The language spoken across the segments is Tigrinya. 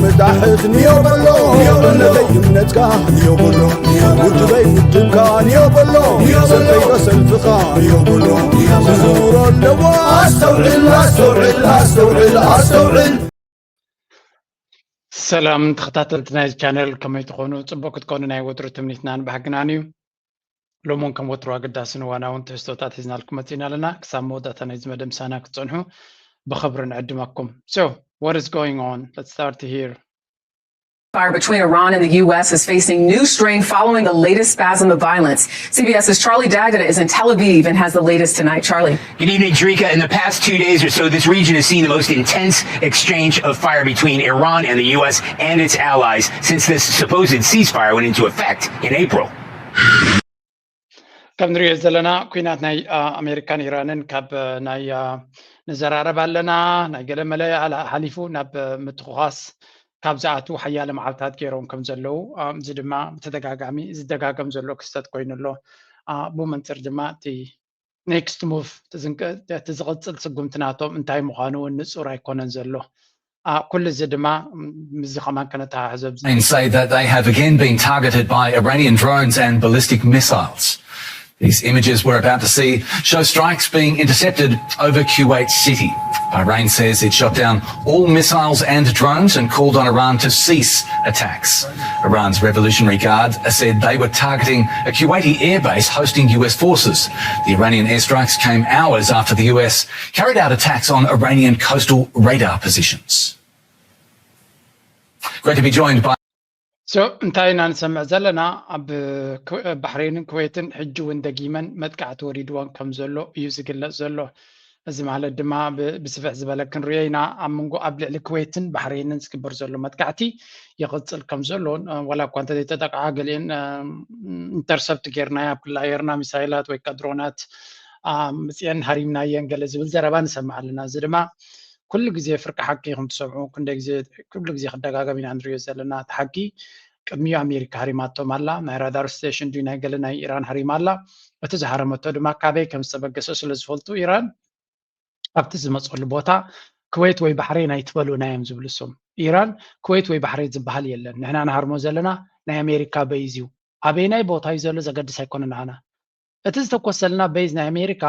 መታሕት ንዮ በሎ። እምነተይ እምነትካ ንዮ በሎ። ውድበይ ውድብካ ንዮ በሎ። ሰልፈይ ከ ሰልፍኻ ንዮ በሎ። ዝዝውሮ ኣለዎ። ኣስተውዕል ኣስተውዕል ኣስተውዕል ኣስተውዕል። ሰላም ተኸታተልቲ ናይ ቻነል፣ ከመይ ትኾኑ? ጽቡቅ ክትኮኑ ናይ ወትሩ ትምኒትናን ባህግናን እዩ። ሎሞን ከም ወትሩ ኣገዳስን እዋናውን ትሕዝቶታት ሒዝናልኩም መጺና ኣለና። ክሳብ መወዳእታ ናይዚ መደብ ምሳና ክትጸንሑ ብኽብሪ ንዕድመኩም። So, what is going on? Let's start to hear. Fire between Iran and the U S is facing new strain following the latest spasm of violence. C B S's Charlie D'Agata is in Tel Aviv and has the latest tonight. Charlie. Good evening, Jerika. In the past two days or so, this region has seen the most intense exchange of fire between Iran and the U S and its allies since this supposed ceasefire went into effect in April. ከም ንሪኦ ዘለና ኩናት ናይ ኣሜሪካን ኢራንን ካብ ናይ ንዘራረብ ኣለና ናይ ገለመለ ሓሊፉ ናብ ምትኩኻስ ካብ ዝኣትዉ ሓያለ መዓልታት ገይሮም ከም ዘለዉ፣ እዚ ድማ ብተደጋጋሚ ዝደጋገም ዘሎ ክስተት ኮይኑ ኣሎ። ብኡ መንፅር ድማ እቲ next move፣ እቲ ዝቕፅል ስጉምቲ ናቶም እንታይ ምዃኑ እውን ንፁር ኣይኮነን ዘሎ። ኩሉ እዚ ድማ ምስዚ ከማን ከነተሓሕዞ። Ukraine say that they have again been targeted by Iranian drones and ballistic missiles. These images we're about to see show strikes being intercepted over Kuwait City. Bahrain says it shot down all missiles and drones and called on Iran to cease attacks. Iran's Revolutionary Guard said they were targeting a Kuwaiti airbase hosting U S forces. The Iranian airstrikes came hours after the U S carried out attacks on Iranian coastal radar positions. Great to be joined by. So እንታይ ኢና ንሰምዕ ዘለና? ኣብ ባሕሬንን ኩዌትን ሕጂ እውን ደጊመን መጥቃዕቲ ወሪድወን ከም ዘሎ እዩ ዝግለጽ ዘሎ። እዚ ማለት ድማ ብስፍሕ ዝበለ ክንሪኦ ኢና። ኣብ መንጎ ኣብ ልዕሊ ኩዌትን ባሕሬንን ዝግበር ዘሎ መጥቃዕቲ ይቕጽል ከም ዘሎ፣ ዋላ እኳ እንተዘይተጠቅዓ፣ ገሊአን ኢንተርሰፕት ጌርናዮ ኣብ ክሊ ኣየርና ሚሳይላት ወይ ከዓ ድሮናት ምፅአን ሃሪምናየን ገለ ዝብል ዘረባ ንሰምዕ ኣለና። እዚ ድማ ኩሉ ግዜ ፍርቂ ሓቂ ኢኹም ትሰምዑ። ክንደይ ግዜ፣ ኩሉ ግዜ ክደጋገም ኢና ንሪኦ ዘለና። እቲ ሓቂ ቅድሚኡ ኣሜሪካ ሃሪማቶም ኣላ። ናይ ራዳር ስቴሽን ድዩ ናይ ገለ ናይ ኢራን ሃሪማ ኣላ። እቲ ዝሃረመቶ ድማ ካበይ ከም ዝተበገሰ ስለ ዝፈልጡ ኢራን ኣብቲ ዝመፀሉ ቦታ ኩዌት ወይ ባሕሬን ኣይትበሉና እዮም ዝብሉ እሶም። ኢራን ኩዌት ወይ ባሕሬን ዝበሃል የለን። ንሕና ንሃርሞ ዘለና ናይ ኣሜሪካ በይዝ እዩ። ኣበየናይ ቦታ እዩ ዘሎ ዘገድስ ኣይኮነ ንዓና። እቲ ዝተኮሰልና በይዝ ናይ ኣሜሪካ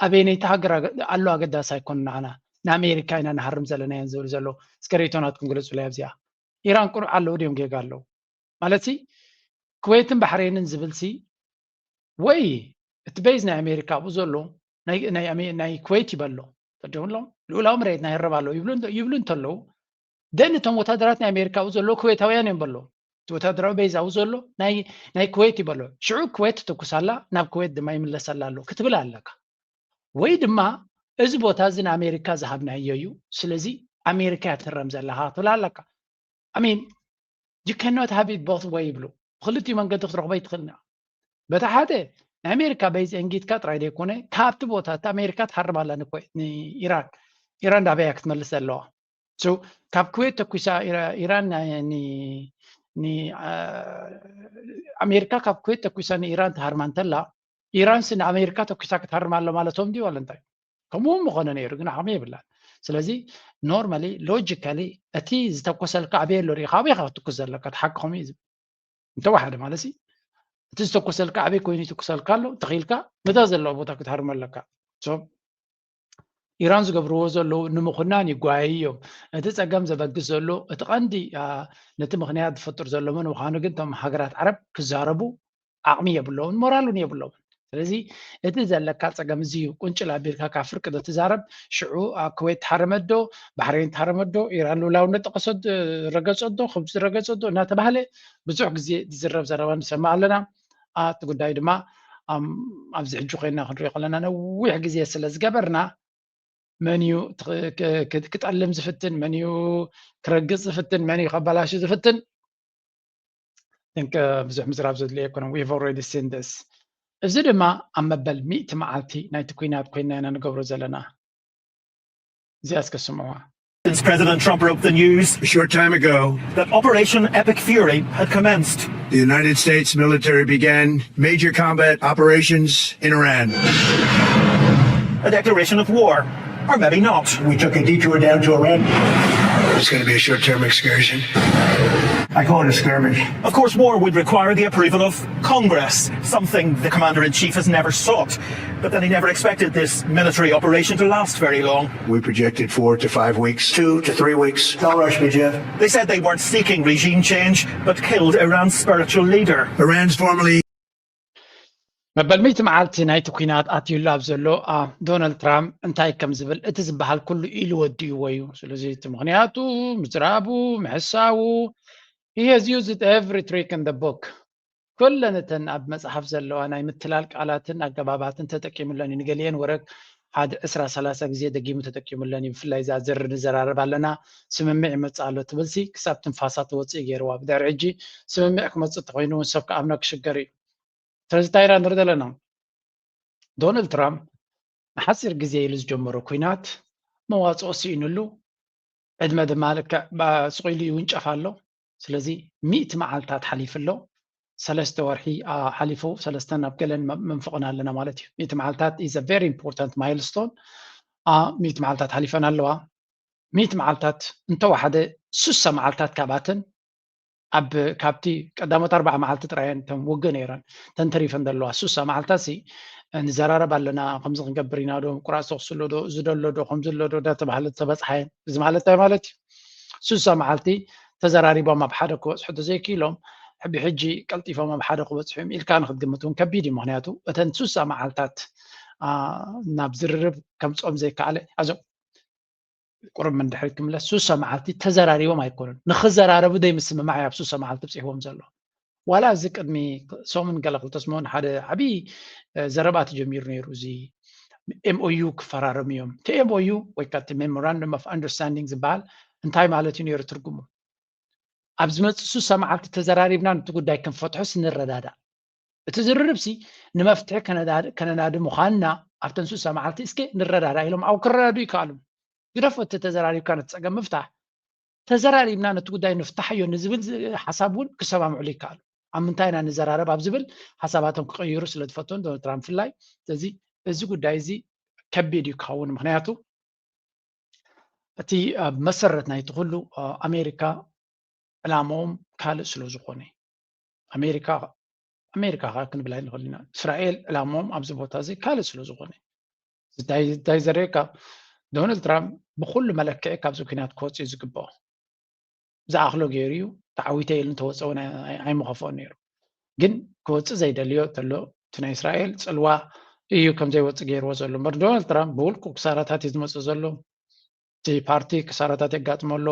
ኣበየነይቲ ሃገር ኣሎ ኣገዳሲ ኣይኮነ ንዓና። ንኣሜሪካ ኢና ንሃርም ዘለና እየን ዝብል ዘሎ። እስከ ርእይቶ ናትኩም ግለፁለይ ኣብዚኣ። ኢራን ቁሩብ ኣለዉ ድዮም ጌጋ ኣለዉ? ማለት ሲ ኩዌትን ባሕሬንን ዝብል ሲ ወይ እቲ በይዝ ናይ ኣሜሪካ ኣብኡ ዘሎ ናይ ኩዌት ይበሎ ተደውሎም ልኡላዊ መሬት ናይ ረብ ኣሎ ይብሉ እንተለዉ ደን እቶም ወታደራት ናይ ኣሜሪካ ኣብኡ ዘለዉ ኩዌታውያን እዮም በሎ። እቲ ወታደራዊ በይዝ ኣብኡ ዘሎ ናይ ኩዌት ይበሎ። ሽዑ ኩዌት ትትኩሳላ ናብ ኩዌት ድማ ይምለሰላ ኣሎ ክትብል ኣለካ። ወይ ድማ እዚ ቦታ እዚ ንኣሜሪካ ዝሃብናዮ እዩ፣ ስለዚ ኣሜሪካ እያ ትህረም ዘለኻ ክትብል ኣለካ። I mean, you cannot have it both way ይብሉ። ብክልቲኡ መንገዲ ክትረኽቦ ኣይትኽእልን ኢኻ። በቲ ሓደ ናይ ኣሜሪካ በይዝ እንጊትካ ጥራይ ዘይኮነ ካብቲ ቦታ እቲ ኣሜሪካ ትሃርም ኣላ ንኢራን። ኢራን ዳበይ እያ ክትመልስ ዘለዋ? So ካብ ኩዌት ተኩሳ ኢራን ኣሜሪካ ካብ ኩዌት ተኩሳ ንኢራን ትሃርማ እንተላ ኢራንስ ንኣሜሪካ ተኩሳ ክትሃርም ኣለ ማለቶም ድዩ ዋላ እንታይ? ከምኡ ምኾነ ነይሩ ግን ዓቕሚ የብላን። ስለዚ normally logically እቲ ዝተኮሰልካ ኣበይ ኣሎ ሪኢኻ ኣበይ ኢኻ ክትኩስ ዘለካ? እቲ ሓቂ ከምኡ እዩ። እንተወሓደ ማለት ሲ እቲ ዝተኮሰልካ ኣበይ ኮይኑ ይትኩሰልካ ኣሎ እንተኽኢልካ ነታ ዘለዋ ቦታ ክትሃርም ኣለካ። So ኢራን ዝገብርዎ ዘለዉ ንምኹናን ይጓየዩ እዮም። እቲ ጸገም ዘበግስ ዘሎ እቲ ቀንዲ ነቲ ምኽንያት ዝፈጥር ዘሎ መን ምዃኑ ግን እቶም ሃገራት ዓረብ ክዛረቡ ዓቕሚ የብሎምን ሞራል እውን የብሎምን። ስለዚ እቲ ዘለካ ጸገም እዚ እዩ። ቁንጭል ኣቢልካ ካብ ፍርቂ ዶ ትዛረብ? ሽዑ ኩዌት ተሃረመት ዶ? ባሕሬን ተሃረመት ዶ? ኢራን ልኡላውነት ጠቐሰት ረገጸት ዶ? ከምዚ ረገጸት ዶ? እናተባህለ ብዙሕ ግዜ ዝዝረብ ዘረባ ንሰምዕ ኣለና። እቲ ጉዳይ ድማ ኣብዚ ሕጂ ኮይና ክንሪኦ ከለና ነዊሕ ግዜ ስለ ዝገበርና መን እዩ ክጠልም ዝፍትን፣ መን እዩ ክረግጽ ዝፍትን፣ መን እዩ ከባላሹ ዝፍትን ብዙሕ ምዝራብ ዘድልዮ ኣይኮነን። We've already seen this። እዚ ድማ ኣብ መበል ሚእቲ መዓልቲ ናይቲ ኩናት ኮይና ኢና ንገብሮ ዘለና። እዚኣ እስከ ስምዑዋ። Since President Trump broke the news a short time ago that Operation Epic Fury had commenced. The United States military began major combat operations in Iran. A declaration of war, or maybe not. We took a detour down to Iran. It's going to be a short-term excursion. I call it a skirmish. Of course, war would require the approval of Congress, something the commander in chief has never sought. But then he never expected this military operation to last very long. We projected four to five weeks, two to three weeks. Don't rush me, Jeff. They said they weren't seeking regime change, but killed Iran's spiritual leader. Iran's formerly መበል ሚእቲ መዓልቲ ናይቲ ኲናት ኣትዩሉ ኣብ ዘሎ ዶናልድ ትራምፕ እንታይ ከም ዝብል እቲ ዝበሃል ኩሉ ኢሉ ወዲእዎ እዩ። ስለዚ እቲ ምኽንያቱ ምዝራቡ ምሕሳቡ he has used every trick in the book ኩለን እተን ኣብ መጽሓፍ ዘለዋ ናይ ምትላል ቃላትን ኣገባባትን ተጠቂሙለን እዩ። ንገሊአን ወረ ሓደ ዕስራ ሰላሳ ግዜ ደጊሙ ተጠቂሙለን እዩ። ብፍላይ እዛ ዝር ንዘራረብ ኣለና ስምምዕ ይመጽእ ኣሎ ትብልሲ ክሳብ ትንፋሳ ትወፅእ ገይርዋ። ብድሕሪ ሕጂ ስምምዕ ክመፅእ እንተኮይኑ እውን ሰብ ክኣምኖ ክሽገር እዩ። ስለዚ እንታይ ኢና ንርኢ ዘለና? ዶናልድ ትራምፕ ንሓፂር ግዜ ኢሉ ዝጀመሮ ኲናት መዋፅኦ ስኢኑሉ ዕድመ ድማ ልክዕ ስቕ ኢሉ ይውንጨፍ ኣሎ። ስለዚ ሚእቲ መዓልታት ሓሊፉ ኣሎ። ሰለስተ ወርሒ ሓሊፉ ሰለስተ ናብ ገለን መንፍቕና ኣለና ማለት እዩ። ሚእቲ መዓልታት is a very important milestone። ሚእቲ መዓልታት ሓሊፈን ኣለዋ። ሚእቲ መዓልታት እንተወሓደ ሱሳ መዓልታት ካብኣተን ኣብ ካብቲ ቀዳሞት ኣርባዓ መዓልቲ ጥራየን እተን ውግእ ነይረን። እተን ተሪፈን ዘለዋ ሱሳ መዓልታት ሲ ንዘራረብ ኣለና፣ ከምዚ ክንገብር ኢና ዶ፣ ምቁራፅ ተኩሲ ኣሎ ዶ፣ እዚ ዶ ኣሎ ዶ፣ ከምዚ ኣሎ ዶ እንዳተባሃለ ዝተበፅሓየን። እዚ ማለት እንታይ ማለት እዩ? ሱሳ መዓልቲ ተዘራሪቦም ኣብ ሓደ ክበፅሑ ተዘይክኢሎም ብሕጂ ቀልጢፎም ኣብ ሓደ ክበፅሑ እዮም ኢልካ ንክትግምት እውን ከቢድ እዩ። ምክንያቱ እተን ሱሳ መዓልታት ናብ ዝርርብ ከምፅኦም ዘይከኣለ ኣዞም ቁሩብ እንድሕር ክምለስ ሱሳ መዓልቲ ተዘራሪቦም ኣይኮኑን። ንክዘራረቡ ደይ ምስምማዕ ኣብ ሱሳ መዓልቲ ብፅሕዎም ዘሎ። ዋላ እዚ ቅድሚ ሰሙን ገለ ክልተ ሰሙን ሓደ ዓብዪ ዘረባ ተጀሚሩ ነይሩ። እዚ ኤምኦዩ ክፈራረሙ እዮም። እቲ ኤምኦዩ ወይ ከዓ memorandum of understanding ዝበሃል እንታይ ማለት እዩ ነይሩ ትርጉሙ? ኣብ ዝመፅእ ሱሳ መዓልቲ ተዘራሪብና ነቲ ጉዳይ ክንፈትሖ ስንረዳዳእ እቲ ዝርርብሲ ንመፍትሒ ከነናዲ ምዃንና ኣብተን ሱሳ መዓልቲ እስከ ንረዳዳ ኢሎም ኣብ ክረዳዱ ይከኣሉ። ግደፎ እቲ ተዘራሪብካ ነቲ ፀገም ምፍታሕ ተዘራሪብና ነቲ ጉዳይ ንፍታሕዮ ንዝብል ሓሳብ እውን ክሰማምዕሉ ይከኣሉ። ኣብ ምንታይ ኢና ንዘራረብ ኣብ ዝብል ሓሳባቶም ክቕይሩ ስለ ዝፈትኑ ዶናልድ ትራምፕ ብፍላይ እዚ እዚ ጉዳይ እዚ ከቢድ እዩ ክኸውን። ምክንያቱ እቲ ኣብ መሰረት ናይቲ ኩሉ ኣሜሪካ ዕላማኦም ካልእ ስለ ዝኾነ ኣሜሪካ ኣሜሪካ ከዓ ክንብል ኣይንኽእል ኢና። እስራኤል ዕላማኦም ኣብዚ ቦታ እዚ ካልእ ስለ ዝኾነ እንታይ ዘርእየካ ዶናልድ ትራምፕ ብኩሉ መለክዒ ካብዚ ኩናት ክወፅእ ዝግብኦ ዝኣኽሎ ገይሩ እዩ። ተዓዊተ ኢሉ እንተወፀ እውን ኣይምኸፍኦን ነይሩ። ግን ክወፅእ ዘይደልዮ ተሎ እቲ ናይ እስራኤል ፅልዋ እዩ ከም ዘይወፅእ ገይርዎ ዘሎ እምበር ዶናልድ ትራምፕ ብውልቁ ክሳራታት እዩ ዝመፅእ ዘሎ። እቲ ፓርቲ ክሳራታት የጋጥሞ ኣሎ፣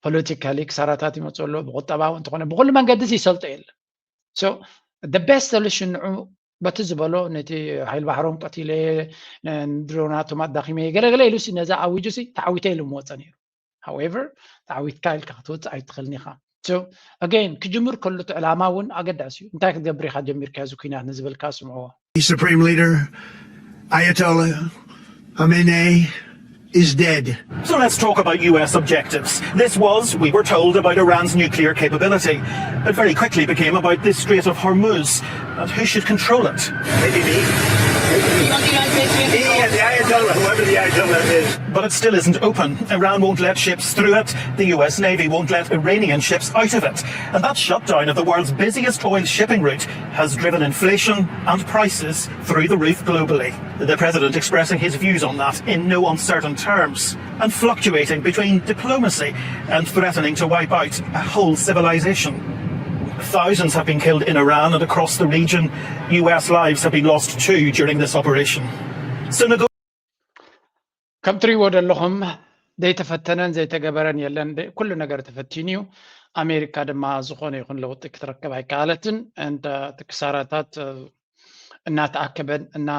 ፖለቲካሊ ክሳራታት ይመፅእ ኣሎ፣ ብቁጠባዊ እንተኾነ ብኩሉ መንገዲ ይሰልጦ የለን። So the best solution ንዑ በቲ ዝበሎ ነቲ ሓይል ባሕሮም ቀቲለ ንድሮናቶም ኣዳኺመ ገለገለ ኢሉ ነዛ ኣዊጁ ተዓዊተ ኢሉ ምወፀ ነይሩ። However ተዓዊትካ ኢልካ ክትወፅእ ኣይትኽእልን ኢኻ። So again ክጅምር ከሎ እቲ ዕላማ እውን ኣገዳሲ እዩ። እንታይ ክትገብር ኢኻ ጀሚርካ እዚ ኩናት ንዝበልካ ስምዕዎ። Supreme Leader Ayatollah Khamenei is dead. So let's talk about U S objectives. This was, we were told, about Iran's nuclear capability, but very quickly became about the Strait of Hormuz and who should control it. Maybe me. Me and the Ayatollah, whoever the Ayatollah is. But it still isn't open. Iran won't let ships through it. The U S Navy won't let Iranian ships out of it. And that shutdown of the world's busiest oil shipping route has driven inflation and prices through the roof globally. The president expressing his views on that in no uncertain terms and fluctuating between diplomacy and threatening to wipe out a whole civilization. Thousands have been killed in Iran and across the region. U S lives have been lost too during this operation. So ከም ትሪእዎ ዘለኹም ዘይተፈተነን ዘይተገበረን የለን። ኩሉ ነገር ተፈቲኑ እዩ። ኣሜሪካ ድማ ዝኾነ ይኹን ለውጢ ክትረክብ ኣይከኣለትን። እቲ ክሳራታት እናተኣከበን እና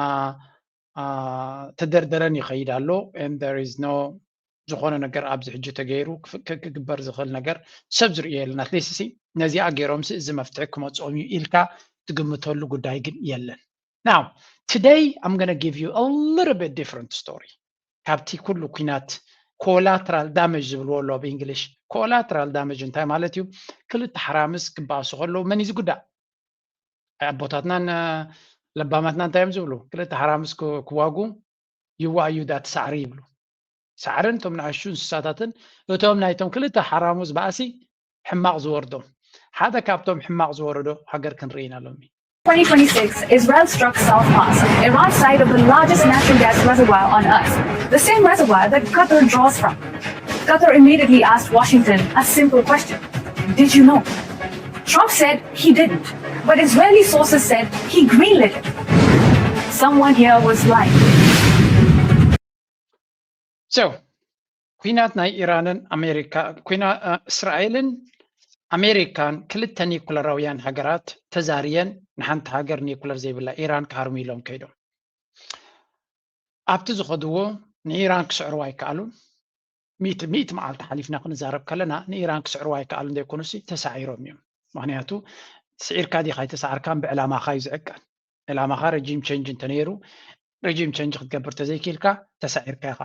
ተደርደረን ይኸይድ ኣሎ። There is no ዝኾነ ነገር ኣብዚ ሕጂ ተገይሩ ክግበር ዝኽእል ነገር ሰብ ዝርእዮ የለን። ኣትሊስት ነዚኣ ገይሮምሲ እዚ መፍትሒ ክመፅኦም እዩ ኢልካ ትግምተሉ ጉዳይ ግን የለን። Now today I'm gonna give you a little bit different story። ካብቲ ኩሉ ኩናት collateral damage ዝብልዎ ኣሎ ብእንግሊሽ። Collateral damage እንታይ ማለት እዩ? ክልተ ሓራምዝ ክባእሱ ከለዉ መን እዩ ዝጉዳእ? ኣቦታትናን ለባማትና እንታይ እዮም ዝብሉ? ክልተ ሓራምዝ ክዋጉ ይዋእዩ ዳቲ ሳዕሪ ይብሉ። ሳዕርን እቶም ንኣሽቱ እንስሳታትን እቶም ናይቶም ክልተ ሓራሙዝ ባእሲ ሕማቕ ዝወርዶም ሓደ ካብቶም ሕማቕ ዝወረዶ ሃገር ክንርኢ ኢና ሎሚ። twenty twenty-six, Israel struck South Pass, Iran's site of the largest natural gas reservoir on earth, the same reservoir that Qatar draws from. Qatar immediately asked Washington a simple question: "Did you know?" Trump said he didn't, but Israeli sources said he greenlit it. Someone here was lying. So ኩናት ናይ ኢራንን ኣሜሪካ ኩና እስራኤልን ኣሜሪካን ክልተ ኒኩለራውያን ሃገራት ተዛርየን ንሓንቲ ሃገር ኒኩለር ዘይብላ ኢራን ክሃርሙ ኢሎም ከይዶም። ኣብቲ ዝኸድዎ ንኢራን ክስዕርዋ ኣይከኣሉን። ሚእቲ ሚእቲ መዓልቲ ሓሊፍና ክንዛረብ ከለና ንኢራን ክስዕርዋ ኣይከኣሉን ዘይኮኑሲ ተሳዒሮም እዮም። ምክንያቱ ስዒርካ ዲኻ ኣይተሳዓርካን ብዕላማኻ እዩ ዝዕቀን። ዕላማኻ ረጂም ቸንጅ እንተነይሩ ረጂም ቸንጅ ክትገብር ተዘይክኢልካ ተሳዒርካ ኢኻ።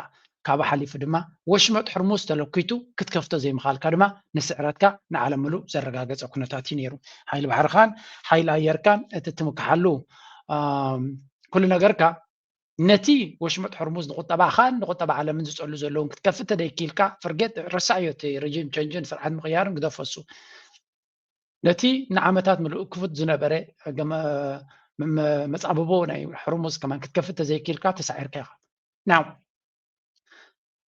ካብ ሓሊፉ ድማ ወሽመጥ ሕርሙዝ ተለኪቱ ክትከፍቶ ዘይምኻልካ ድማ ንስዕረትካ ንዓለም ምሉእ ዘረጋገጸ ኩነታት እዩ ነይሩ። ሓይሊ ባሕርኻን ሓይሊ ኣየርካን እቲ ትምክሓሉ ኩሉ ነገርካ ነቲ ወሽመጥ ሕርሙዝ ንቁጠባኻን ንቁጠባ ዓለምን ዝጸሉ ዘለውን ክትከፍት ተደይኪልካ ፍርጌት ረሳዮ እቲ ረጂም ቸንጅን ስርዓት ምቕያርን ግደፈሱ። ነቲ ንዓመታት ምሉእ ክፉት ዝነበረ መጻብቦ ናይ ሕርሙዝ ከማን ክትከፍት ተዘይኪልካ ተሳዒርካ ኢኻ። ናው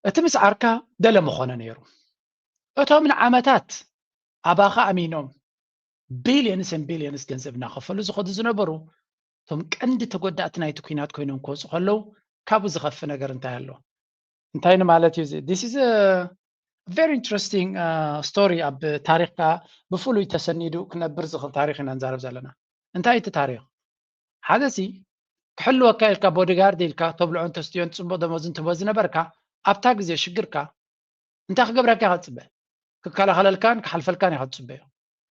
እቲ ምስዓርካ ደለ ምኾነ ነይሩ። እቶም ንዓመታት ኣባኻ ኣሚኖም ቢልዮንስን ቢልዮንስ ገንዘብ እናኸፈሉ ዝኸዱ ዝነበሩ እቶም ቀንዲ ተጎዳእቲ ናይቲ ኩናት ኮይኖም ክወፁ ከለዉ ካብኡ ዝኸፊ ነገር እንታይ ኣሎ? እንታይ ንማለት እዩ እዚ? This is a very interesting story። ኣብ ታሪኽካ ብፍሉይ ተሰኒዱ ክነብር ዝኽእል ታሪኽ ኢና ንዛረብ ዘለና። እንታይ እቲ ታሪኽ? ሓደ ሲ ክሕልወካ ኢልካ ቦዲጋርድ ኢልካ ተብልዖን ተስትዮን ፅቡቅ ደሞዝን ትቦ ዝነበርካ ኣብታ ግዜ ሽግርካ እንታይ ክገብረካ ኢኻ ትፅበ? ክከላኸለልካን ክሓልፈልካን ኢኻ ትፅበዮ።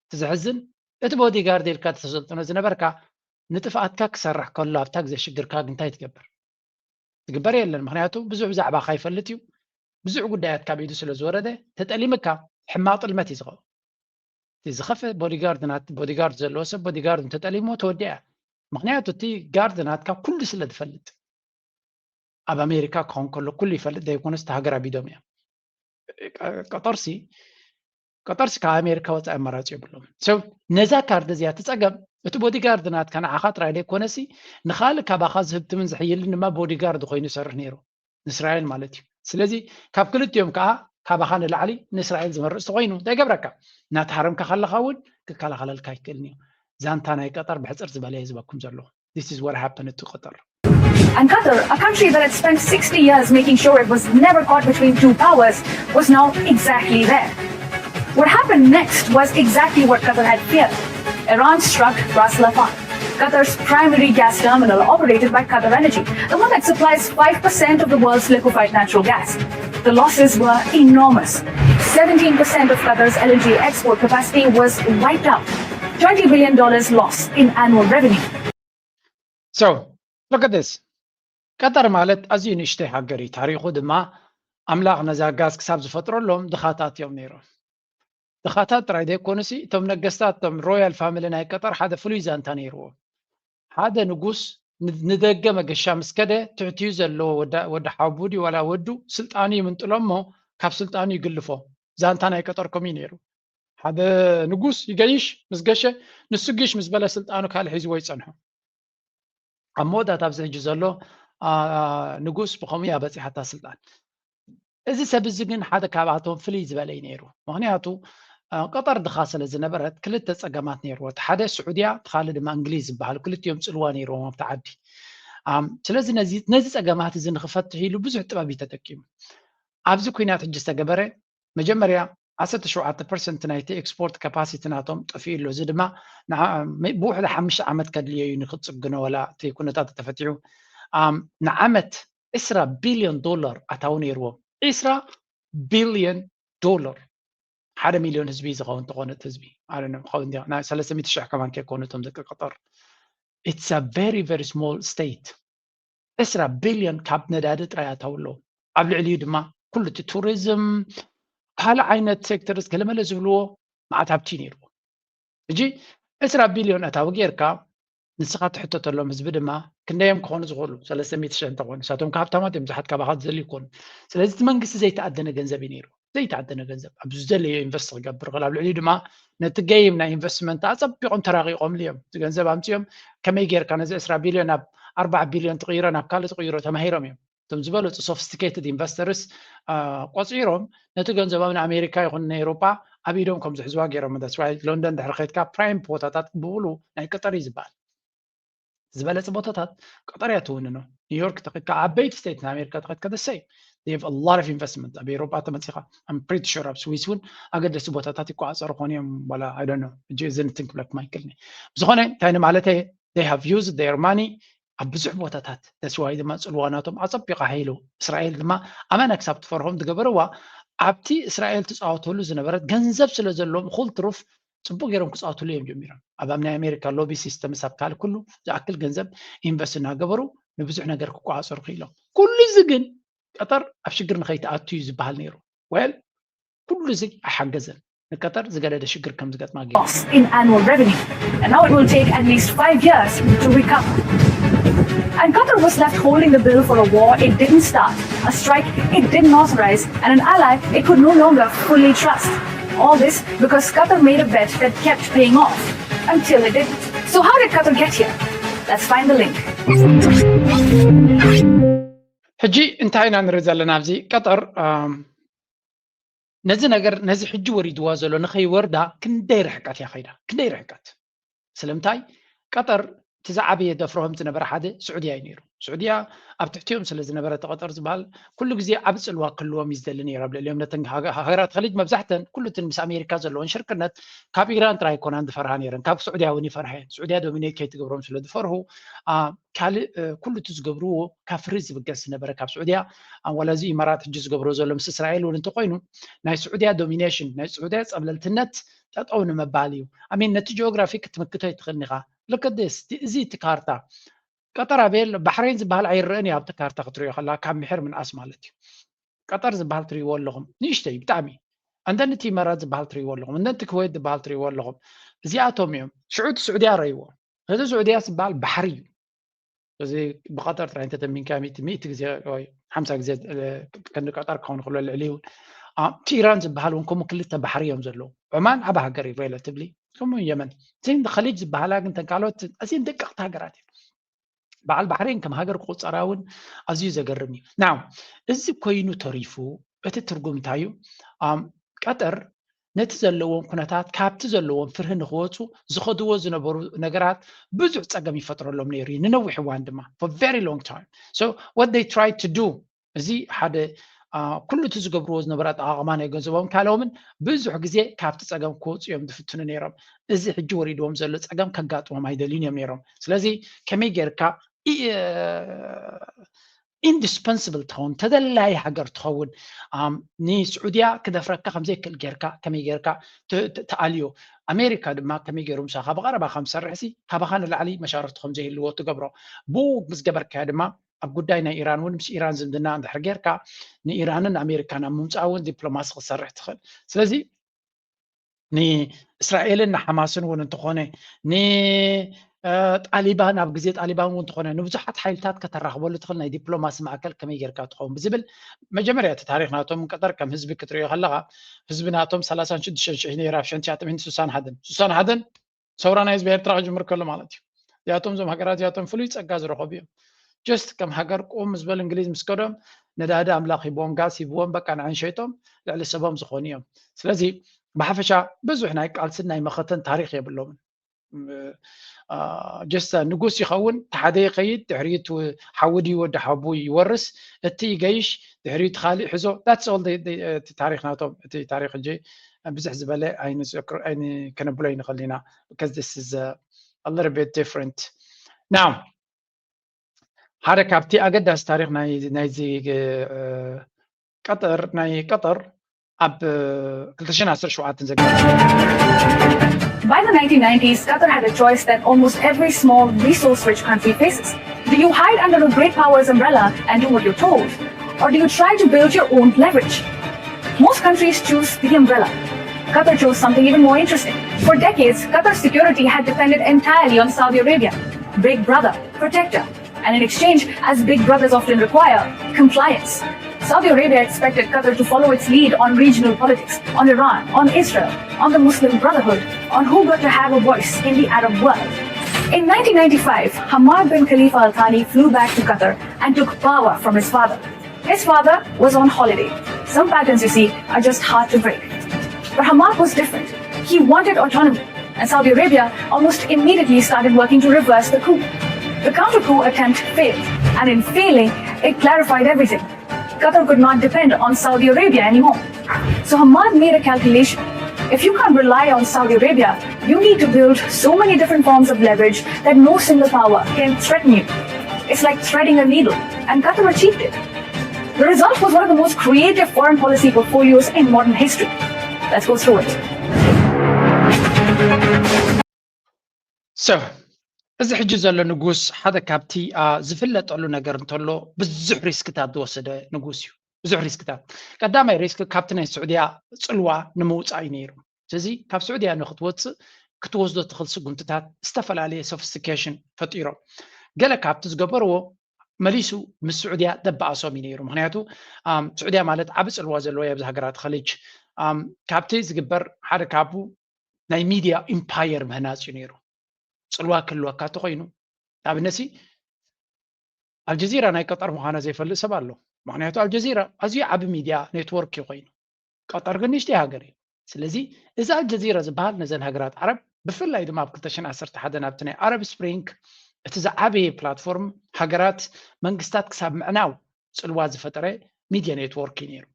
እቲ ዘሕዝን እቲ ቦዲጋርድ ኢልካ ተሰልጥኖ ዝነበርካ ንጥፍኣትካ ክሰርሕ ከሎ ኣብታ ግዜ ሽግርካ እንታይ ትገብር? ዝግበር የለን። ምክንያቱ ብዙሕ ብዛዕባካ ይፈልጥ እዩ። ብዙሕ ጉዳያት ካብ ኢዱ ስለ ዝወረደ ተጠሊምካ ሕማቅ ጥልመት እዩ ዝኸውን። እቲ ዝኸፈ ቦዲጋርድ ናት ቦዲጋርድ ዘለዎ ሰብ ቦዲጋርድ እንተጠሊሞ ተወዲኣ። ምክንያቱ እቲ ጋርድ ናትካ ኩሉ ስለ ዝፈልጥ ኣብ ኣሜሪካ ክኸውን ከሎ ኩሉ ይፈልጥ ዘይኮነስ እቲ ሃገር ኣቢዶም እዮም። ቀጠርሲ ቀጠርሲ ካብ ኣሜሪካ ወፃኢ ኣማራፂ የብሎም። ሰብ ነዛ ካርድ እዚኣ ትፀገም እቲ ቦዲጋርድ ናትካ ንዓኻ ጥራይ ዘይኮነሲ ንካልእ ካባኻ ዝህብትምን ዝሕይልን ድማ ቦዲጋርድ ኮይኑ ይሰርሕ ነይሩ ንእስራኤል ማለት እዩ። ስለዚ ካብ ክልቲኦም ከዓ ካባኻ ንላዕሊ ንእስራኤል ዝመርፅ ተኮይኑ እንታይ ገብረካ? እናተሃረምካ ከለካ እውን ክከላኸለልካ ኣይክእልን እዩ። ዛንታ ናይ ቀጠር ብሕፅር ዝበለ እየ ዝበኩም ዘለኹ። This is what happened to Qatar. And Qatar, a country that had spent sixty years making sure it was never caught between two powers, was now exactly there. What happened next was exactly what Qatar had feared. Iran struck Ras Laffan, Qatar's primary gas terminal operated by Qatar Energy, the one that supplies five percent of the world's liquefied natural gas. The losses were enormous. Seventeen percent of Qatar's L N G export capacity was wiped out. Twenty billion dollars loss in annual revenue. So, look at this. ቀጠር ማለት ኣዝዩ ንእሽተይ ሃገር እዩ። ታሪኹ ድማ ኣምላኽ ነዛ ጋዝ ክሳብ ዝፈጥረሎም ድኻታት እዮም ነይሮም። ድኻታት ጥራይ ዘይኮኑሲ እቶም ነገስታት እቶም ሮያል ፋሚሊ ናይ ቀጠር ሓደ ፍሉይ ዛንታ ነይርዎም። ሓደ ንጉስ ንደገ መገሻ ምስ ከደ ትሕትኡ ዘለዎ ወዲ ሓቡ ድዩ ዋላ ወዱ ስልጣኑ ይምንጥሎ እሞ ካብ ስልጣኑ ይግልፎ። ዛንታ ናይ ቀጠር ከምኡ እዩ ነይሩ። ሓደ ንጉስ ይገይሽ ምስ ገሸ ንሱ ግሽ ምስ በለ ስልጣኑ ካልእ ሒዝዎ ይፀንሖ። ኣብ መወዳእታ ኣብዚ ሕጂ ዘሎ ንጉስ ብኸምኡ እያ በፂሓታ ስልጣን። እዚ ሰብ እዚ ግን ሓደ ካብኣቶም ፍልይ ዝበለ እዩ ነይሩ። ምክንያቱ ቀጠር ድኻ ስለ ዝነበረት ክልተ ፀገማት ነይርዎ። እቲ ሓደ ስዑድያ፣ እቲ ካልእ ድማ እንግሊዝ ዝበሃሉ ክልቲኦም ፅልዋ ነይርዎም ኣብቲ ዓዲ። ስለዚ ነዚ ፀገማት እዚ ንክፈትሕ ኢሉ ብዙሕ ጥበብ እዩ ተጠቂሙ። ኣብዚ ኩናት ሕጂ ዝተገበረ መጀመርያ ዓሰርተ ሸውዓተ ፐርሰንት ናይቲ ኤክስፖርት ካፓሲቲ ናቶም ጠፊኡ ኣሎ። እዚ ድማ ብውሕዲ ሓሙሽተ ዓመት ከድልዮ እዩ ንክፅግኖ ወላ እቲ ኩነታት ተፈቲሑ። ንዓመት ዕስራ ቢልዮን ዶላር ኣታዊ ነይርዎም። ዕስራ ቢልዮን ዶላር ሓደ ሚልዮን ህዝቢ ዝኸውን ተኾነ ህዝቢ ክኸውን ናይ ሰለስተ ሚእቲ ሽሕ ከማን ከይኮኑ እቶም ደቂ ቀጠር። It's a very very small state። ዕስራ ቢልዮን ካብ ነዳዲ ጥራይ ኣታዊ ኣለዎ። ኣብ ልዕሊኡ ድማ ኩሉ እቲ ቱሪዝም ካልእ ዓይነት ሴክተርስ ገለመለ ዝብልዎ መዓት ሃብቲ ነይርዎ። ሕጂ ዕስራ ቢልዮን ኣታዊ ጌርካ ንስኻ ትሕተተሎም ህዝቢ ድማ ክንደዮም ክኾኑ ዝኽእሉ ሰለስተ ሚእቲ ሽሕ እንተኾኑ ንሳቶም ካብ ሃብታማት እዮም ብዙሓት ካባኻ ዝደልዩ ይኮኑ። ስለዚ እቲ መንግስቲ ዘይተኣደነ ገንዘብ እዩ ነይሩ። ዘይተኣደነ ገንዘብ ኣብ ዝደለዮ ኢንቨስት ክገብር ክእል ኣብ ልዕሊኡ ድማ ነቲ ገይም ናይ ኢንቨስትመንት ኣጸቢቖም ተራቂቖምሉ እዮም። እቲ ገንዘብ ኣምፅኦም ከመይ ጌርካ ነዚ ዕስራ ቢልዮን ናብ ኣርባዓ ቢልዮን ትቕይሮ ናብ ካልእ ትቕይሮ ተማሂሮም እዮም። እቶም ዝበለፁ ሶፊስቲኬትድ ኢንቨስተርስ ቆፂሮም ነቲ ገንዘቦም ንኣሜሪካ ይኹን ንኤውሮጳ ኣብ ኢዶም ከም ዝሕዝዋ ገይሮም። ዳስዋይ ሎንደን ድሕሪ ከድካ ፕራይም ቦታታት ብብሉ ናይ ቀጠር እዩ ዝበሃል። ዝበለፀ ቦታታት ቀጠር እያ ትውንኖ። ኒውዮርክ ተኸድካ ዓበይቲ ስቴት ንኣሜሪካ ተኸድካ ደሰይ ብ lot of investment ኣብ ኤውሮጳ ተመፂኻ ም ፕሪቲ ሹር ኣብ ስዊስ እውን ኣገደስቲ ቦታታት ይቆፃፀሩ ኮኑ እዮም። ዋላ ኣይደኖ እጂ እዚ ንትን ክብለኩም ኣይክልኒ። ብዝኾነ እንታይ ንማለተይ they have used their money ኣብ ብዙሕ ቦታታት ተስዋይ ድማ ፅልዋ ናቶም ኣፀቢቑ ሓይሉ እስራኤል ድማ ኣመና ክሳብ ትፈርሆም ዝገበርዋ ኣብቲ እስራኤል ትፃወተሉ ዝነበረት ገንዘብ ስለ ዘለዎም ኩል ትሩፍ ፅቡቅ ገይሮም ክፃወትሉ እዮም ጀሚሮም። ኣብ ናይ ኣሜሪካ ሎቢ ሲስተም ሳብ ካልእ ኩሉ ዝኣክል ገንዘብ ኢንቨስት እናገበሩ ንብዙሕ ነገር ክቋፀሩ ክኢሎም። ኩሉ እዚ ግን ቀጠር ኣብ ሽግር ንኸይትኣቱ እዩ ዝበሃል ነይሩ። ወል ኩሉ እዚ ኣይሓገዘን። ንቀጠር ዝገደደ ሽግር ከም ዝገጥማ ገይሩ። loss in annual revenue. And now it will take at least five years to recover. And Qatar was left holding the bill for a war it didn't start, a strike it didn't authorize, and an ally it could no longer fully trust. All this because Qatar made a bet that kept paying off until it didn't. So, how did Qatar get here? Let's find the link. ሕጂ እንታይ ኢና ንርኢ ዘለና ኣብዚ ቀጠር ነዚ ነገር ነዚ ሕጂ ወሪድዋ ዘሎ ንኸይወርዳ ክንደይ ርሕቀት እያ ከይዳ ክንደይ ርሕቀት። ስለምንታይ ቀጠር እቲ ዝዓበየ ደፍርሆም ዝነበረ ሓደ ስዑድያ እዩ ነይሩ። ስዑድያ ኣብ ትሕቲኦም ስለ ዝነበረ ተቐጠር ዝበሃል ኩሉ ግዜ ዓብ ፅልዋ ክህልዎም እዩ ዝደሊ ነይሩ ኣብ ልዕሊኦም ነተን ሃገራት ከሊጅ መብዛሕተን ኩሉትን ምስ ኣሜሪካ ዘለዎን ሽርክነት ካብ ኢራን ጥራይ ኣይኮናን ዝፈርሃ ነይረን ካብ ስዑድያ እውን ይፈርሃ እየን። ስዑድያ ዶሚኔት ከይትገብሮም ስለ ዝፈርሁ ካልእ ኩሉ እቲ ዝገብርዎ ካብ ፍሪ ዝብገስ ዝነበረ ካብ ስዑድያ ዋላ እዚ ኢማራት ሕጂ ዝገብሮ ዘሎ ምስ እስራኤል እውን እንተኮይኑ ናይ ስዑድያ ዶሚኔሽን ናይ ስዑድያ ፀብለልትነት ጠጠው ንምባል እዩ። ኣሚን ነቲ ጂኦግራፊ ክትምክቶ ይትኽእል ኢኻ። ልክድስ እዚ እቲ ካርታ ቀጠር ኣበየ ኣሎ? ባሕሬን ዝበሃል ኣይረእን እዩ ኣብቲ ካርታ ክትሪኦ ከላ ካብ ምሕር ምንኣስ ማለት እዩ። ቀጠር ዝበሃል ትሪእዎ ኣለኹም ንእሽተይ ብጣዕሚ። እንደን እቲ ኢማራት ዝበሃል ትሪእዎ ኣለኹም እንደን እቲ ክወይት ዝበሃል ትሪእዎ ኣለኹም። እዚኣቶም እዮም ሽዑ እቲ ስዑድያ ረእይዎ። ነቲ ስዑድያ ዝበሃል ባሕሪ እዩ። እዚ ብቀጠር ጥራይ እንተተሚንካ ሚእቲ ሚእቲ ግዜ ወይ ሓምሳ ግዜ ቀንዲ ቀጠር ክኸውን ክሎ ልዕሊ እውን እቲ ኢራን ዝበሃል እውን ከምኡ ክልተ ባሕሪ እዮም ዘለዉ። ዑማን ዓብ ሃገር እዩ ሬላቲቭሊ ከምኡ የመን እዚን ከሊጅ ዝበሃላ ግን ተንካሎት እዚን ደቀቕቲ ሃገራት እዩ። በዓል ባሕሬን ከም ሃገር ክቁፀራ እውን ኣዝዩ ዘገርም እዩ። ናው እዚ ኮይኑ ተሪፉ እቲ ትርጉም እንታይ እዩ? ቀጠር ነቲ ዘለዎም ኩነታት ካብቲ ዘለዎም ፍርሂ ንክወፁ ዝኸድዎ ዝነበሩ ነገራት ብዙሕ ፀገም ይፈጥረሎም ነይሩ እዩ ንነዊሕ እዋን ድማ for very long time. So what they try to do እዚ ሓደ ኩሉ እቲ ዝገብርዎ ዝነበረ ኣጠቓቕማ ናይ ገንዘቦም ካልኦምን ብዙሕ ግዜ ካብቲ ፀገም ክወፁ እዮም ዝፍትኑ ነይሮም። እዚ ሕጂ ወሪድዎም ዘሎ ፀገም ከጋጥሞም ኣይደልዩን እዮም ነይሮም። ስለዚ ከመይ ጌርካ ኢንዲስፐንስብል ትኸውን ተደላይ ሃገር ትኸውን ንስዑድያ ክደፍረካ ከምዘይክእል ጌርካ ከመይ ጌርካ ትኣልዮ። ኣሜሪካ ድማ ከመይ ገይሩ ምሳኻ ብቐረባ ከም ዝሰርሕ ሲ ካባኻ ንላዕሊ መሻርክቲ ከም ዘይህልዎ ትገብሮ። ብኡ ምስ ገበርካዮ ድማ ኣብ ጉዳይ ናይ ኢራን እውን ምስ ኢራን ዝምድና እንድሕር ጌርካ ንኢራንን ኣሜሪካን ኣብ ምምፃእ እውን ዲፕሎማሲ ክትሰርሕ ትኽእል። ስለዚ ንእስራኤልን ንሓማስን እውን እንተኾነ ንጣሊባን ኣብ ግዜ ጣሊባን እውን እንተኾነ ንብዙሓት ሓይልታት ከተራኽበሉ ትኽእል ናይ ዲፕሎማሲ ማእከል ከመይ ጌርካ ትኸውን ብዝብል መጀመርያ እቲ ታሪክ ናቶም ቀጠር ከም ህዝቢ ክትሪኦ ከለኻ ህዝቢ ናቶም ሰላሳን ሽዱሽተን ሽሕ ነይራ ኣብ ሸንትያጥሚን ሱሳን ሓደን ሱሳን ሓደን ሰውራ ናይ ህዝቢ ኤርትራ ክጅምር ከሎ ማለት እዩ። እዚኣቶም እዞም ሃገራት እዚኣቶም ፍሉይ ፀጋ ዝረኸቡ እዮም። ጀስት ከም ሃገር ቁም ዝበል እንግሊዝ ምስ ከዶም ነዳዲ ኣምላኽ ሂብዎም ጋስ ሂብዎም በቃ ንዓን ሸይጦም ልዕሊ ሰቦም ዝኾኑ እዮም። ስለዚ ብሓፈሻ ብዙሕ ናይ ቃልስን ናይ መኸተን ታሪክ የብሎምን። ጀስት ንጉስ ይኸውን እቲ ሓደ ይኸይድ ድሕሪኡ እቲ ሓዊ ድዩ ወዲ ሓቡ ይወርስ እቲ ይገይሽ ድሕሪኡ እቲ ካሊእ ሕዞ that's all the- the- እቲ ታሪክ ናቶም እቲ ታሪክ ሕጂ ብዙሕ ዝበለ ኣይንዘክሮ ኣይንከነብሎ ይንኽእል ኢና because this is a little bit different. Now ሓደ ካብቲ ኣገዳሲ ታሪክ ናይ ናይዚ ቀጠር ናይ ቀጠር ኣብ ክልተ ሽሕን ዓሰርተ ሸውዓተን ዘገበ By the nineteen nineties, Qatar had a choice that almost every small, resource rich country faces. Do you hide under a great power's umbrella and do what you're told? Or do you try to build your own leverage? Most countries choose the umbrella. Qatar chose something even more interesting. For decades, Qatar's security had depended entirely on Saudi Arabia. big brother, protector, and in exchange, as big brothers often require, compliance. Saudi Arabia expected Qatar to follow its lead on regional politics, on Iran, on Israel, on the Muslim Brotherhood, on who got to have a voice in the Arab world. In nineteen ninety-five, Hamad bin Khalifa Al Thani flew back to Qatar and took power from his father. His father was on holiday. Some patterns, you see, are just hard to break. But Hamad was different. He wanted autonomy, and Saudi Arabia almost immediately started working to reverse the coup. The counter coup attempt failed, and in failing, it clarified everything. Qatar could not depend on Saudi Arabia anymore. So Hamad made a calculation. If you can't rely on Saudi Arabia, you need to build so many different forms of leverage that no single power can threaten you. It's like threading a needle, and Qatar achieved it. The result was one of the most creative foreign policy portfolios in modern history. Let's go through it. So እዚ ሕጂ ዘሎ ንጉስ ሓደ ካብቲ ዝፍለጠሉ ነገር እንተሎ ብዙሕ ሪስክታት ዝወሰደ ንጉስ እዩ። ብዙሕ ሪስክታት፣ ቀዳማይ ሪስክ ካብቲ ናይ ስዑድያ ፅልዋ ንምውፃእ እዩ ነይሩ። ስለዚ ካብ ስዑድያ ንክትወፅእ ክትወስዶ ትኽእል ስጉምትታት ዝተፈላለየ ሶፊስቲኬሽን ፈጢሮም። ገለ ካብቲ ዝገበርዎ መሊሱ ምስ ስዑድያ ደበኣሶም እዩ ነይሩ። ምክንያቱ ስዑድያ ማለት ዓብ ፅልዋ ዘለዎ ኣብዚ ሃገራት ኸሊጅ። ካብቲ ዝግበር ሓደ ካብኡ ናይ ሚድያ ኢምፓየር ምህናፅ እዩ ነይሩ። ፅልዋ ክህልወካ እንተኮይኑ፣ ንኣብነት ኣልጀዚራ ናይ ቀጠር ምዃና ዘይፈልጥ ሰብ ኣሎ። ምክንያቱ ኣልጀዚራ ኣዝዩ ዓብ ሚድያ ኔትወርክ እዩ ኮይኑ፣ ቀጠር ግን ንእሽተይ ሃገር እዩ። ስለዚ እዚ ኣልጀዚራ ዝበሃል ነዘን ሃገራት ዓረብ፣ ብፍላይ ድማ ኣብ ክልተ ሽሕን ዓሰርተ ሓደን ኣብቲ ናይ ኣረብ ስፕሪንግ እቲ ዝዓበየ ፕላትፎርም ሃገራት መንግስታት ክሳብ ምዕናው ፅልዋ ዝፈጠረ ሚድያ ኔትወርክ እዩ ነይሩ።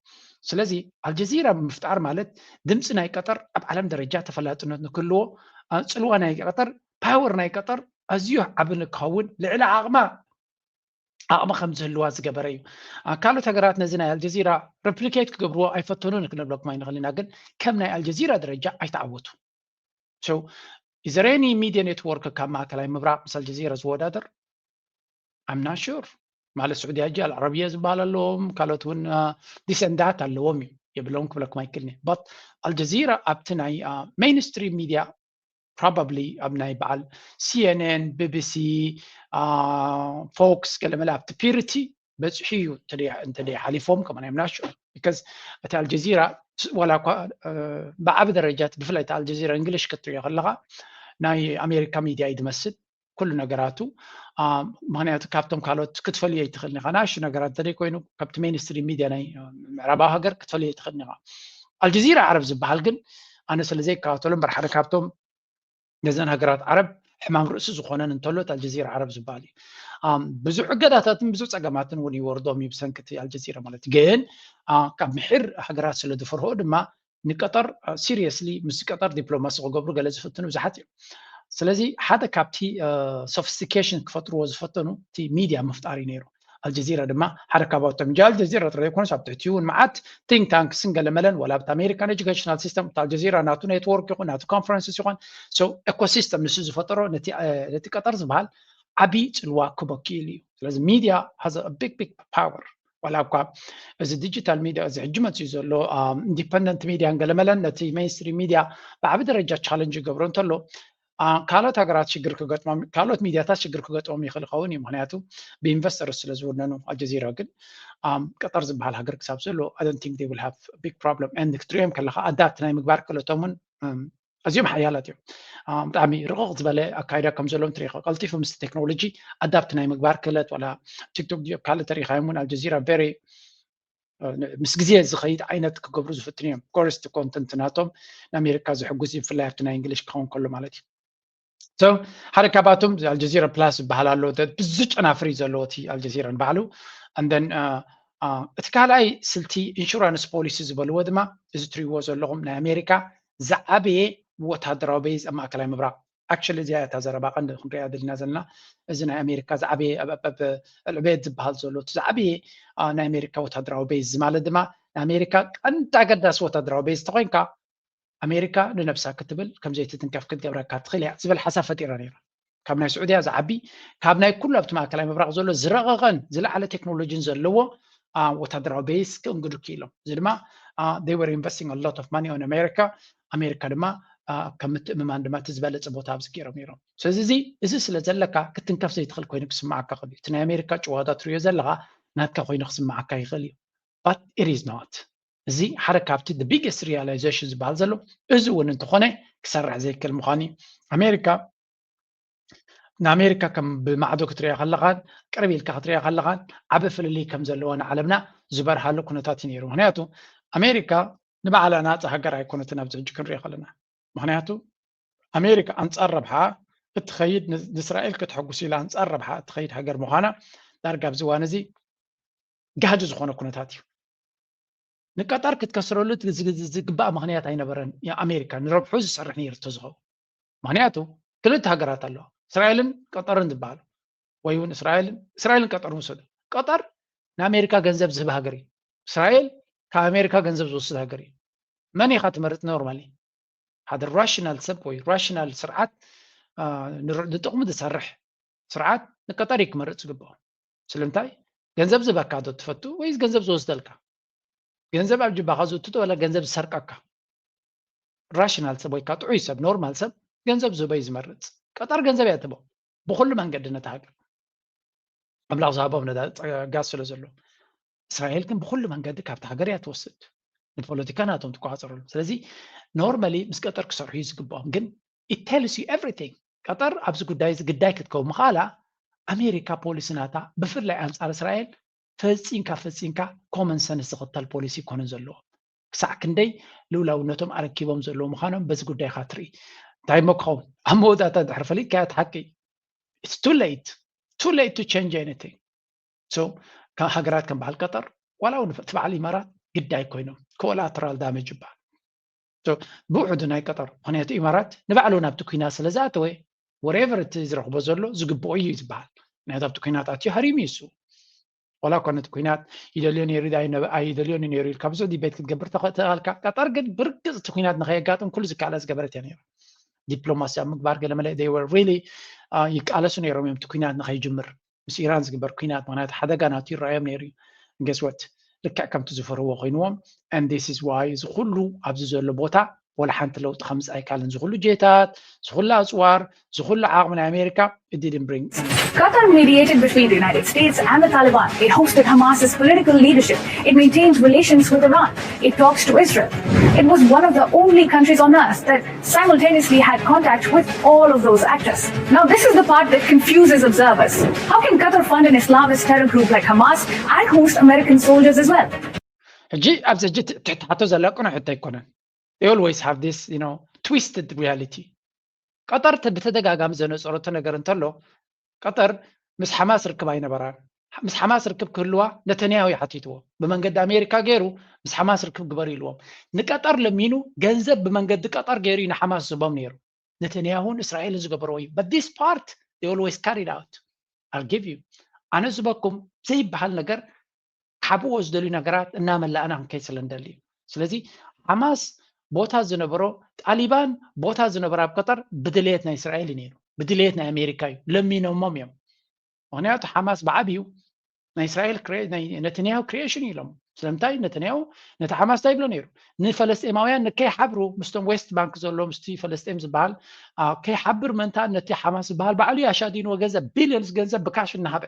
ስለዚ ኣልጀዚራ ብምፍጣር ማለት ድምፂ ናይ ቀጠር ኣብ ዓለም ደረጃ ተፈላጥነት ንክህልዎ፣ ፅልዋ ናይ ቀጠር፣ ፓወር ናይ ቀጠር ኣዝዩ ዓቢ ንክኸውን፣ ልዕሊ ዓቕማ ዓቕሚ ከም ዝህልዋ ዝገበረ እዩ። ካልኦት ሃገራት ነዚ ናይ ኣልጀዚራ ሬፕሊኬት ክገብርዎ ኣይፈተኑን ክንብለኩም ኣይንኽእል ኢና፣ ግን ከም ናይ ኣልጀዚራ ደረጃ ኣይተዓወቱ። So is there any media network ካብ ማእከላይ ምብራቕ ምስ ኣልጀዚራ ዝወዳደር? I'm not sure። ማለት ስዑዲ ሕጂ ኣልዓረብያ ዝበሃል ኣለዎም፣ ካልኦት እውን this and that ኣለዎም እዩ፣ የብለውን ክብለኩም ኣይክእልን እየ። But ኣልጀዚራ ኣብቲ ናይ ሜይንስትሪም ሚድያ፣ probably ኣብ ናይ በዓል CNN፣ ቢቢሲ፣ ፎክስ፣ ገለመለ ኣብቲ ፒሪቲ በፅሑ እዩ እንተደይ ሓሊፎም። ከማን I'm not sure because እቲ ኣልጀዚራ ዋላ እኳ ብዓቢ ደረጃ፣ ብፍላይ እቲ ኣልጀዚራ እንግሊሽ ክትሪኦ ከለካ ናይ ኣሜሪካ ሚድያ እዩ ዝመስል ኩሉ ነገራቱ። ምክንያቱ ካብቶም ካልኦት ክትፈልዮ ኣይትኽእልን ኢኻ። ንኣሽቱ ነገራት እንተደይ ኮይኑ ካብቲ ሜይንስትሪም ሚድያ ናይ ምዕራባዊ ሃገር ክትፈልዮ ኣይትኽእልን ኢኻ። ኣልጀዚራ ዓረብ ዝበሃል ግን ኣነ ስለ ዘይከታተሎ እምበር ሓደ ካብቶም ነዘን ሃገራት ዓረብ ሕማም ርእሲ ዝኾነን እንተሎ እቲ ኣልጀዚራ ዓረብ ዝበሃል እዩ። ብዙሕ እገዳታትን ብዙሕ ፀገማትን እውን ይወርዶም እዩ ብሰንኪ እቲ ኣልጀዚራ ማለት እዩ። ግን ካብ ምሒር ሃገራት ስለ ዝፈርሆ ድማ ንቀጠር ሲሪየስሊ ምስ ቀጠር ዲፕሎማሲ ክገብሩ ገለ ዝፍትኑ ብዙሓት እዮም። ስለዚ ሓደ ካብቲ ሶፊስቲኬሽን ክፈጥርዎ ዝፈተኑ እቲ ሚድያ ምፍጣር እዩ ነይሩ። ኣልጀዚራ ድማ ሓደ ካብኣቶም። ኣልጀዚራ ጥራይ ዘይኮነስ ኣብ ትሕቲኡ እውን መዓት ቲንክ ታንክስን ገለመለን፣ ዋላ ኣብቲ ኣሜሪካን ኤጁኬሽናል ሲስተም እቲ ኣልጀዚራ ናቱ ኔትወርክ ይኹን ናቱ ኮንፈረንስስ ይኹን፣ ሶ ኤኮሲስተም ንሱ ዝፈጠሮ ነቲ ቀጠር ዝበሃል ዓብዪ ፅልዋ ክህቦ ክኢሉ እዩ። ስለዚ ሚድያ has a big big power። ዋላ እኳ እዚ ዲጂታል ሚድያ እዚ ሕጂ መፅዩ ዘሎ ኢንዲፐንደንት ሚድያን ገለመለን ነቲ ሜይንስትሪም ሚድያ ብዓቢ ደረጃ ቻለንጅ ይገብሮ እንተሎ፣ ካልኦት ሃገራት ሽግር ክገጥሞም፣ ካልኦት ሚድያታት ሽግር ክገጥሞም ይኽእል ይኸውን እዩ። ምክንያቱ ብኢንቨስተርስ ስለ ዝውነኑ። ኣልጀዚራ ግን ቀጠር ዝበሃል ሃገር ክሳብ ዘሎ I don't think they will have big problem and ክትሪኦም ከለካ ኣዳፕት ናይ ምግባር ክእለቶም እውን ኣዝዮም ሓያላት እዮም። ብጣዕሚ ርቕቕ ዝበለ ኣካይዳ ከም ዘለዎም ትሪኢኻ። ቀልጢፉ ምስ ቴክኖሎጂ ኣዳፕት ናይ ምግባር ክእለት፣ ዋላ ቲክቶክ ድዮ ካልእ ተሪኢኻዮም እውን ኣልጀዚራ ቨሪ ምስ ግዜ ዝኸይድ ዓይነት ክገብሩ ዝፍትኑ እዮም። ኮርስ ኮንተንት ናቶም ንኣሜሪካ ዝሕጉዝ እዩ፣ ብፍላይ ኣብቲ ናይ እንግሊሽ ክኸውን ከሎ ማለት እዩ። So ሓደ ካብኣቶም ኣልጀዚራ ፕላስ ዝበሃል ኣሎ፣ ብዙ ጨናፍር እዩ ዘለዎ እቲ ኣልጀዚራ ንባዕሉ። And then እቲ ካልኣይ ስልቲ ኢንሹራንስ ፖሊሲ ዝበልዎ ድማ እዚ ትሪእዎ ዘለኹም ናይ ኣሜሪካ ዝዓበየ ወታደራዊ ቤዝ ኣብ ማእከላይ ምብራቕ። ኣክቹሊ እዚኣ እታ ዘረባ ቀንዲ ክንሪኣ ደሊና ዘለና። እዚ ናይ ኣሜሪካ ዝዓበየ ዕቤት ዝበሃል ዘሎ እቲ ዝዓበየ ናይ ኣሜሪካ ወታደራዊ ቤዝ ማለት ድማ ንኣሜሪካ ቀንዲ ኣገዳሲ ወታደራዊ ቤዝ እንተኮይንካ ኣሜሪካ ንነብሳ ክትብል ከም ዘይትትንከፍ ክትገብረካ ትኽእል እያ ዝብል ሓሳብ ፈጢራ ነይራ። ካብ ናይ ስዑድያ ዝዓቢ፣ ካብ ናይ ኩሉ ኣብቲ ማእከላይ ምብራቕ ዘሎ ዝረቐቐን ዝለዓለ ቴክኖሎጂን ዘለዎ ወታደራዊ ቤዝ ክእንግዱ ክኢሎም። እዚ ድማ they were investing a lot of money on America። ኣሜሪካ ድማ ከም ምትእምማን ድማ እቲ ዝበለፀ ቦታ ኣብዚ ገይሮም ነይሮም። ስለዚ እዚ እዚ ስለ ዘለካ ክትንከፍ ዘይትኽእል ኮይኑ ክስማዓካ ይኽእል እዩ። እቲ ናይ ኣሜሪካ ጭዋታ ትሪኦ ዘለኻ ናትካ ኮይኑ ክስማዓካ ይኽእል እዩ። But it is not። እዚ ሓደ ካብቲ the biggest realization ዝበሃል ዘሎ እዚ እውን እንተኾነ ክሰርሕ ዘይክእል ምዃኑ እዩ። ኣሜሪካ ንኣሜሪካ ከም ብማዕዶ ክትሪያ ከለኻን ቅርብ ኢልካ ክትሪያ ከለኻን ዓበ ፍልልይ ከም ዘለዎ ንዓለምና ዝበርሃሉ ኩነታት እዩ ነይሩ። ምክንያቱ ኣሜሪካ ንባዕላ ናፃ ሃገር ኣይኮነትን ኣብዚ ሕጂ ክንሪኦ ከለና። ምክንያቱ ኣሜሪካ ኣንፃር ረብሓ እትኸይድ ንእስራኤል ክትሕጉስ ኢላ ኣንፃር ረብሓ እትኸይድ ሃገር ምዃና ዳርጋ ኣብዚ እዋን እዚ ጋህዲ ዝኾነ ኩነታት እዩ። ንቀጠር ክትከስረሉ ዝግባእ ምክንያት ኣይነበረን። ኣሜሪካ ንረብሑ ዝሰርሕ ነይሩ ተዝኸውን። ምክንያቱ ክልተ ሃገራት ኣለዋ፣ እስራኤልን ቀጠርን ዝበሃሉ ወይ እውን እስራኤልን እስራኤልን ቀጠርን ውሰዱ። ቀጠር ንኣሜሪካ ገንዘብ ዝህብ ሃገር እዩ። እስራኤል ካብ ኣሜሪካ ገንዘብ ዝወስድ ሃገር እዩ። መን ኢኻ ትመርፅ? ኖርማሊ ሓደ ራሽናል ሰብ ወይ ራሽናል ስርዓት ንጥቕሙ ዝሰርሕ ስርዓት ንቀጠር እዩ ክመርፅ ዝግባኦ። ስለምንታይ? ገንዘብ ዝበካ ዶ ትፈቱ ወይስ ገንዘብ ዝወስደልካ? ገንዘብ ኣብ ጅባኻ ዝእቱ ወላ ገንዘብ ዝሰርቀካ? ራሽናል ሰብ ወይ ከዓ ጥዑይ ሰብ ኖርማል ሰብ ገንዘብ ዝህቦ እዩ ዝመርፅ። ቀጠር ገንዘብ እያ ትህቦ ብኩሉ መንገዲ ነቲ ሃገር ኣምላኽ ዝሃቦም ነዳ ጋዝ ስለ ዘሎ። እስራኤል ግን ብኩሉ መንገዲ ካብቲ ሃገር እያ ትወስድ። ንፖለቲካ ናቶም ትቆፃፀረሉ። ስለዚ ኖርማሊ ምስ ቀጠር ክሰርሑ እዩ ዝግባኦም። ግን it tells you everything። ቀጠር ኣብዚ ጉዳይ እዚ ግዳይ ክትከውን ምኽኣላ ኣሜሪካ ፖሊሲ ናታ ብፍላይ ኣንፃር እስራኤል ፈፂምካ ፈፂምካ ኮመን ሰንስ ዝኽተል ፖሊሲ ይኮነን ዘለዎ። ክሳዕ ክንደይ ልውላውነቶም ኣረኪቦም ዘለዉ ምዃኖም በዚ ጉዳይካ ትርኢ። እንታይ እሞ ክኸውን ኣብ መወዳእታ ድሕሪ ፈሊጥካ እቲ ሓቂ it's too late too late to change anything። So ሃገራት ከም በዓል ቀጠር ዋላ እውን እቲ በዓል ኢማራት ግዳይ ኮይኖም collateral damage ይበሃል። ብውሕዱ ናይ ቀጠር ምክንያቱ ኢማራት ንባዕሉ ናብቲ ኩናት ስለ ዝኣተወ whatever እቲ ዝረኽቦ ዘሎ ዝግብኦ እዩ ዝበሃል። ምክንያቱ ኣብቲ ኩናት ኣትዩ ሃሪሙ እዩ እሱ። ዋላ እኳ ነቲ ኩናት ይደልዮ ነይሩ ኣይደልዮን ነይሩ ኢልካ ብዙሕ ዲቤት ክትገብር ተኽእልካ። ቀጠር ግን ብርግፅ እቲ ኩናት ንኸየጋጥም ኩሉ ዝከኣላ ዝገበረት እያ ነይራ። ዲፕሎማሲ ኣብ ምግባር ገለመለ they were really ይቃለሱ ነይሮም እዮም እቲ ኩናት ንኸይጅምር ምስ ኢራን ዝግበር ኩናት። ምክንያቱ ሓደጋ ናቱ ይረኣዮም ነይሩ እዩ። Guess what? ልክዕ ከምቲ ዝፈርዎ ኮይንዎም and this is why እዚ ኩሉ ኣብዚ ዘሎ ቦታ ወላ ሓንቲ ለውጢ ከምፅእ ኣይካልን። ዝኩሉ ጄታት፣ ዝኩሉ ኣፅዋር፣ ዝኩሉ ዓቕሚ ናይ ኣሜሪካ it didn't bring። Qatar mediated between the United States and the Taliban. It hosted Hamas's political leadership. It maintains relations with Iran. It talks to Israel. It was one of the only countries on earth that simultaneously had contact with all of those actors. Now, this is the part that confuses observers. How can Qatar fund an Islamist terror group like Hamas and host American soldiers as well? ሕጂ ኣብዚ ሕጂ ትሕቲ ሓቶ ዘላ ቅኑዕ ሕቶ ኣይኮነን። They always have this, you know, twisted reality. ቀጠር ብተደጋጋሚ ዘነፀረቶ ነገር እንተሎ ቀጠር ምስ ሓማስ ርክብ ኣይነበራን። ምስ ሓማስ ርክብ ክህልዋ ነተንያሁ ይሓቲትዎ። ብመንገዲ ኣሜሪካ ገይሩ ምስ ሓማስ ርክብ ግበር ኢልዎም። ንቀጠር ለሚኑ ገንዘብ ብመንገዲ ቀጠር ገይሩ እዩ ንሓማስ ዝቦም ነይሩ። ነተንያሁን እስራኤልን ዝገበርዎ እዩ። But this part they always carried out. I'll give you. ኣነ ዝበኩም ዘይበሃል ነገር ካብዎ ዝደልዩ ነገራት እናመላእና ክንከይ ስለ ንደሊ እዩ። ስለዚ ሓማስ ቦታ ዝነበሮ ጣሊባን ቦታ ዝነበሮ ኣብ ቀጠር ብድልየት ናይ እስራኤል እዩ ነይሩ፣ ብድልየት ናይ ኣሜሪካ እዩ፣ ለሚኖሞም እዮም። ምክንያቱ ሓማስ ብዓብዩ ናይ እስራኤል ነተንያሁ creation ኢሎም። ስለምንታይ ነተንያሁ ነቲ ሓማስ እንታይ ይብሎ ነይሩ? ንፈለስጤማውያን ንከይሓብሩ ምስቶም ዌስት ባንክ ዘሎ ምስቲ ፈለስጤም ዝበሃል ከይሓብር ምእንታን ነቲ ሓማስ ዝበሃል ባዕሉ እዩ ኣሻዲንዎ ገንዘብ billions ገንዘብ ብካሽ እናሃበ።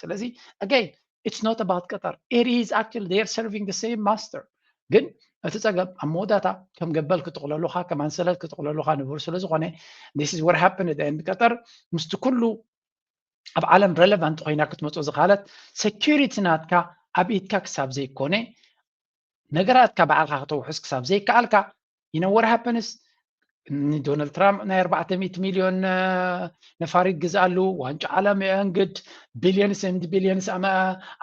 ስለዚ again it's not about ቀጠር it is actually they are serving the same master። ግን እቲ ፀገም ኣብ መወዳእታ ከም ገበል ክጥቕለሉካ ከም ኣንሰለት ክጥቕለሉካ ንብሩ ስለ ዝኾነ this is what happened and ቀጠር ምስቲ ኩሉ ኣብ ዓለም relevant ኮይና ክትመፅኦ ዝኸኣለት security ናትካ ኣብ ኢድካ ክሳብ ዘይኮነ ነገራትካ ባዕልካ ከተውሕስ ክሳብ ዘይከኣልካ you know what happens ንዶናልድ ትራምፕ ናይ ኣርባዕተ ሚእቲ ሚልዮን ነፋሪት ግዝኣሉ ዋንጫ ዓለም የእንግድ billions and billions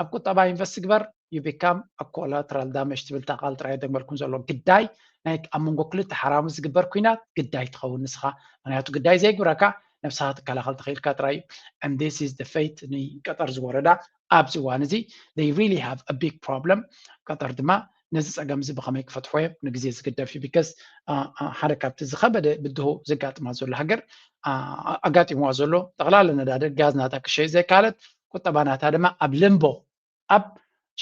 ኣብ ቁጠባ invest ግበር you become a collateral damage ትብል እታ ቃል ጥራይ ደግመልኩም ዘሎ ግዳይ ናይ ኣብ መንጎ ክልተ ሓራምዝ ዝግበር ኩናት ግዳይ ትኸውን ንስኻ ምክንያቱ ግዳይ ዘይግብረካ ነብስኻ ትከላኸል ተኽኢልካ ጥራይ እዩ and this is the fate ንቀጠር ዝወረዳ ኣብዚ እዋን እዚ they really have a big problem ቀጠር ድማ ነዚ ፀገም እዚ ብኸመይ ክፈትሖ እዮም ንግዜ ዝግደፍ እዩ because ሓደ ካብቲ ዝኸበደ ብድሆ ዘጋጥማ ዘሎ ሃገር ኣጋጢምዋ ዘሎ ጠቕላላ ነዳዲ ጋዝ ናታ ክሸይ ዘይካለት ቁጠባ ናታ ድማ ኣብ limbo ኣብ